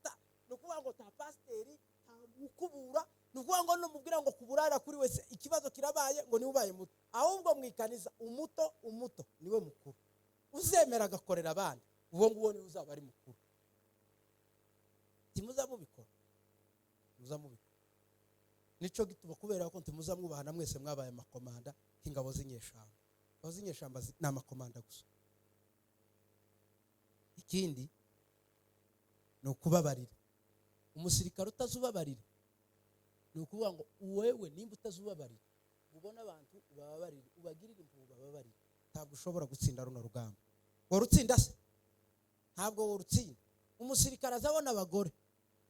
ni ukuvuga ngo nta pasiteri, nta mukubura. Ni ukuvuga ngo numubwira ngo kuburara kuri wese, ikibazo kirabaye ngo niwe ubaye muto. Ahubwo mu ikanisa umuto, umuto niwe mukuru. Uzemera agakorera abandi, uwo nguwo niwe uzaba ari mukuru. Ntimuza mubikora, muza mubikora. Nico gituma, kubera ko ntimuza mwubahana, mwese mwabaye amakomanda nk'ingabo z'inyeshamba. Ingabo z'inyeshamba ni amakomanda gusa. Ikindi ni ukubabarira. Umusirikare utazubabarira, ni ukuvuga ngo wewe nimba utazubabarira, ubone abantu ubababarire, ubagirire impuhwe, ubababarire, ntabwo ushobora gutsinda runo rugamba. Warutsinda se? Ntabwo warutsinda. Umusirikare azabona abagore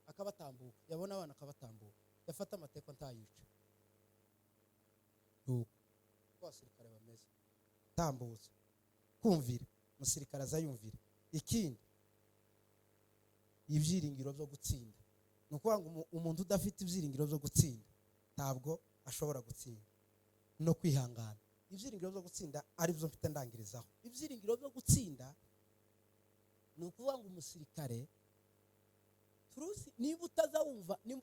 akabatambuka, yabona abana akabatambuka, yafata amateka ntayica. Nuko uko abasirikare bameze. Tambutse kumvira, umusirikare azayumvira. Ikindi, ibyiringiro byo gutsinda. Ni ukuvuga ngo umuntu udafite ibyiringiro byo gutsinda ntabwo ashobora gutsinda. No kwihangana. Ibyiringiro byo gutsinda ari byo mfite ndangirizaho. Ibyiringiro byo gutsinda ni ukuvuga ngo umusirikare turuzi, niba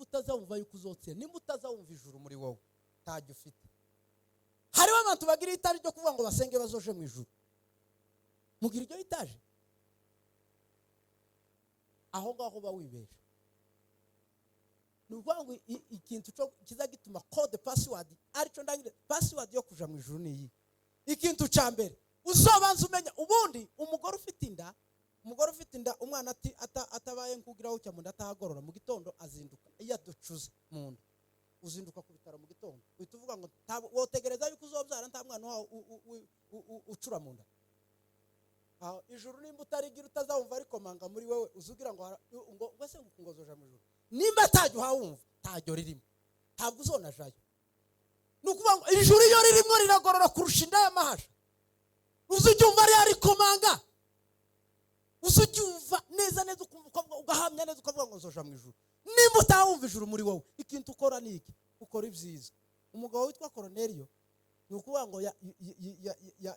utazawumva yuko uzotsinda, nimba utazawumva ijuru muri wowe, ntajya ufite. Hariho abantu bagira itaje ryo kuvuga ngo basenge bazoje mu ijuru. Mugira iryo itaje, aho ngaho uba wibesha. Ni ukuvuga ngo ikintu cyo kiza gituma code, password, aricyo ndangire, password yo kuja mu ijuru ni iyi. Ikintu cya mbere uzobanza umenya, ubundi umugore ufite inda, umwana atabaye nk'ugira cya mu nda, atahagorora mu gitondo, azinduka iyo aducuze mu nda. Uzinduka ku bitaro mu gitondo, uhita uvuga ngo wotegereza yuko uzobyara nta mwana wawe ucura mu nda. Aho ijuru nimba utarigira, utazawumva rikomanga muri wowe, uzugira ngo ngo wese ngo uzoja mu ijuru. Nimba atajya uhawumva, ntajyo ririmo, ntabwo uzonajayo. Ni ukuvuga ngo ijuru iyo ririmo riragorora kurusha inda y'amahasha. Uzubyumva ariyo rikomanga, uzubyumva neza neza, ukumva ugahamya neza, ukavuga ngo nzoja mu ijuru. Nimba utawumva ijuru muri wowe, ikintu ukora ni iki? Ukora ibyiza. Umugabo witwa Koroneliyo, ni ukuvuga ngo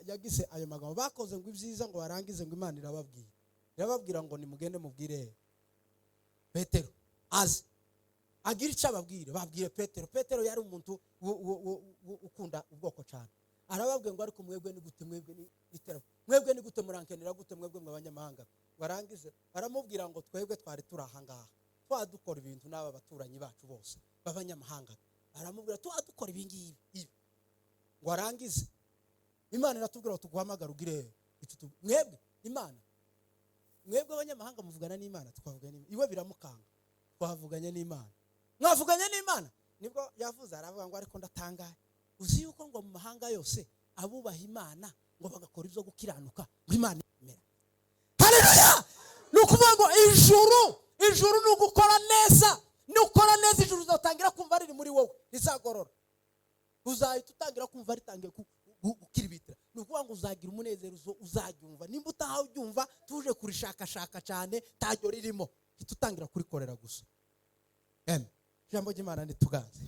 yagize ayo magambo, bakoze ngo ibyiza, ngo barangize, ngo Imana irababwira ngo nimugende mubwire Petero aze agira icyo ababwire. Babwire Petero. Petero yari umuntu ukunda ubwoko cyane. Arababwira ngo: "Ariko mwebwe ni gute? Mwebwe ni iterabwoba. Mwebwe ni gute? Murankenera gute mwebwe mwe abanyamahanga?" Barangize baramubwira ngo: "Twebwe twari turi aha ngaha, twadukora ibintu n'aba baturanyi bacu bose b'abanyamahanga." Baramubwira: "Twadukora ibi ngibi ibi." Ngo arangize, Imana iratubwira ngo tuguhamagare ugire icyo mwebwe Imana, mwebwe abanyamahanga muvugana n'Imana." "Twavuganye n'Imana." Iwe biramukanga. "Twavuganye n'Imana." "Mwavuganye n'Imana?" Nibwo yavuze, aravuga ngo: "Ariko ndatangaye, uzi yuko ngo mu mahanga yose abubaha Imana ngo bagakora ibyo gukiranuka, ngo Imana imera." Haleluya! Ni ukuvuga ngo ijuru ni ugukora neza. Nukora neza, ijuru uzatangira kumva riri muri wowe, rizagorora. Uzahita utangira kumva ritangiye gukiribitira. Ni ukuvuga ngo uzagira umunezero, uzaryumva. Nimba utahabyumva, tuje kurishakashaka cyane, ntajyo ririmo. Hita utangira kurikorera gusa. Amen. Ijambo ry'Imana ntituganze.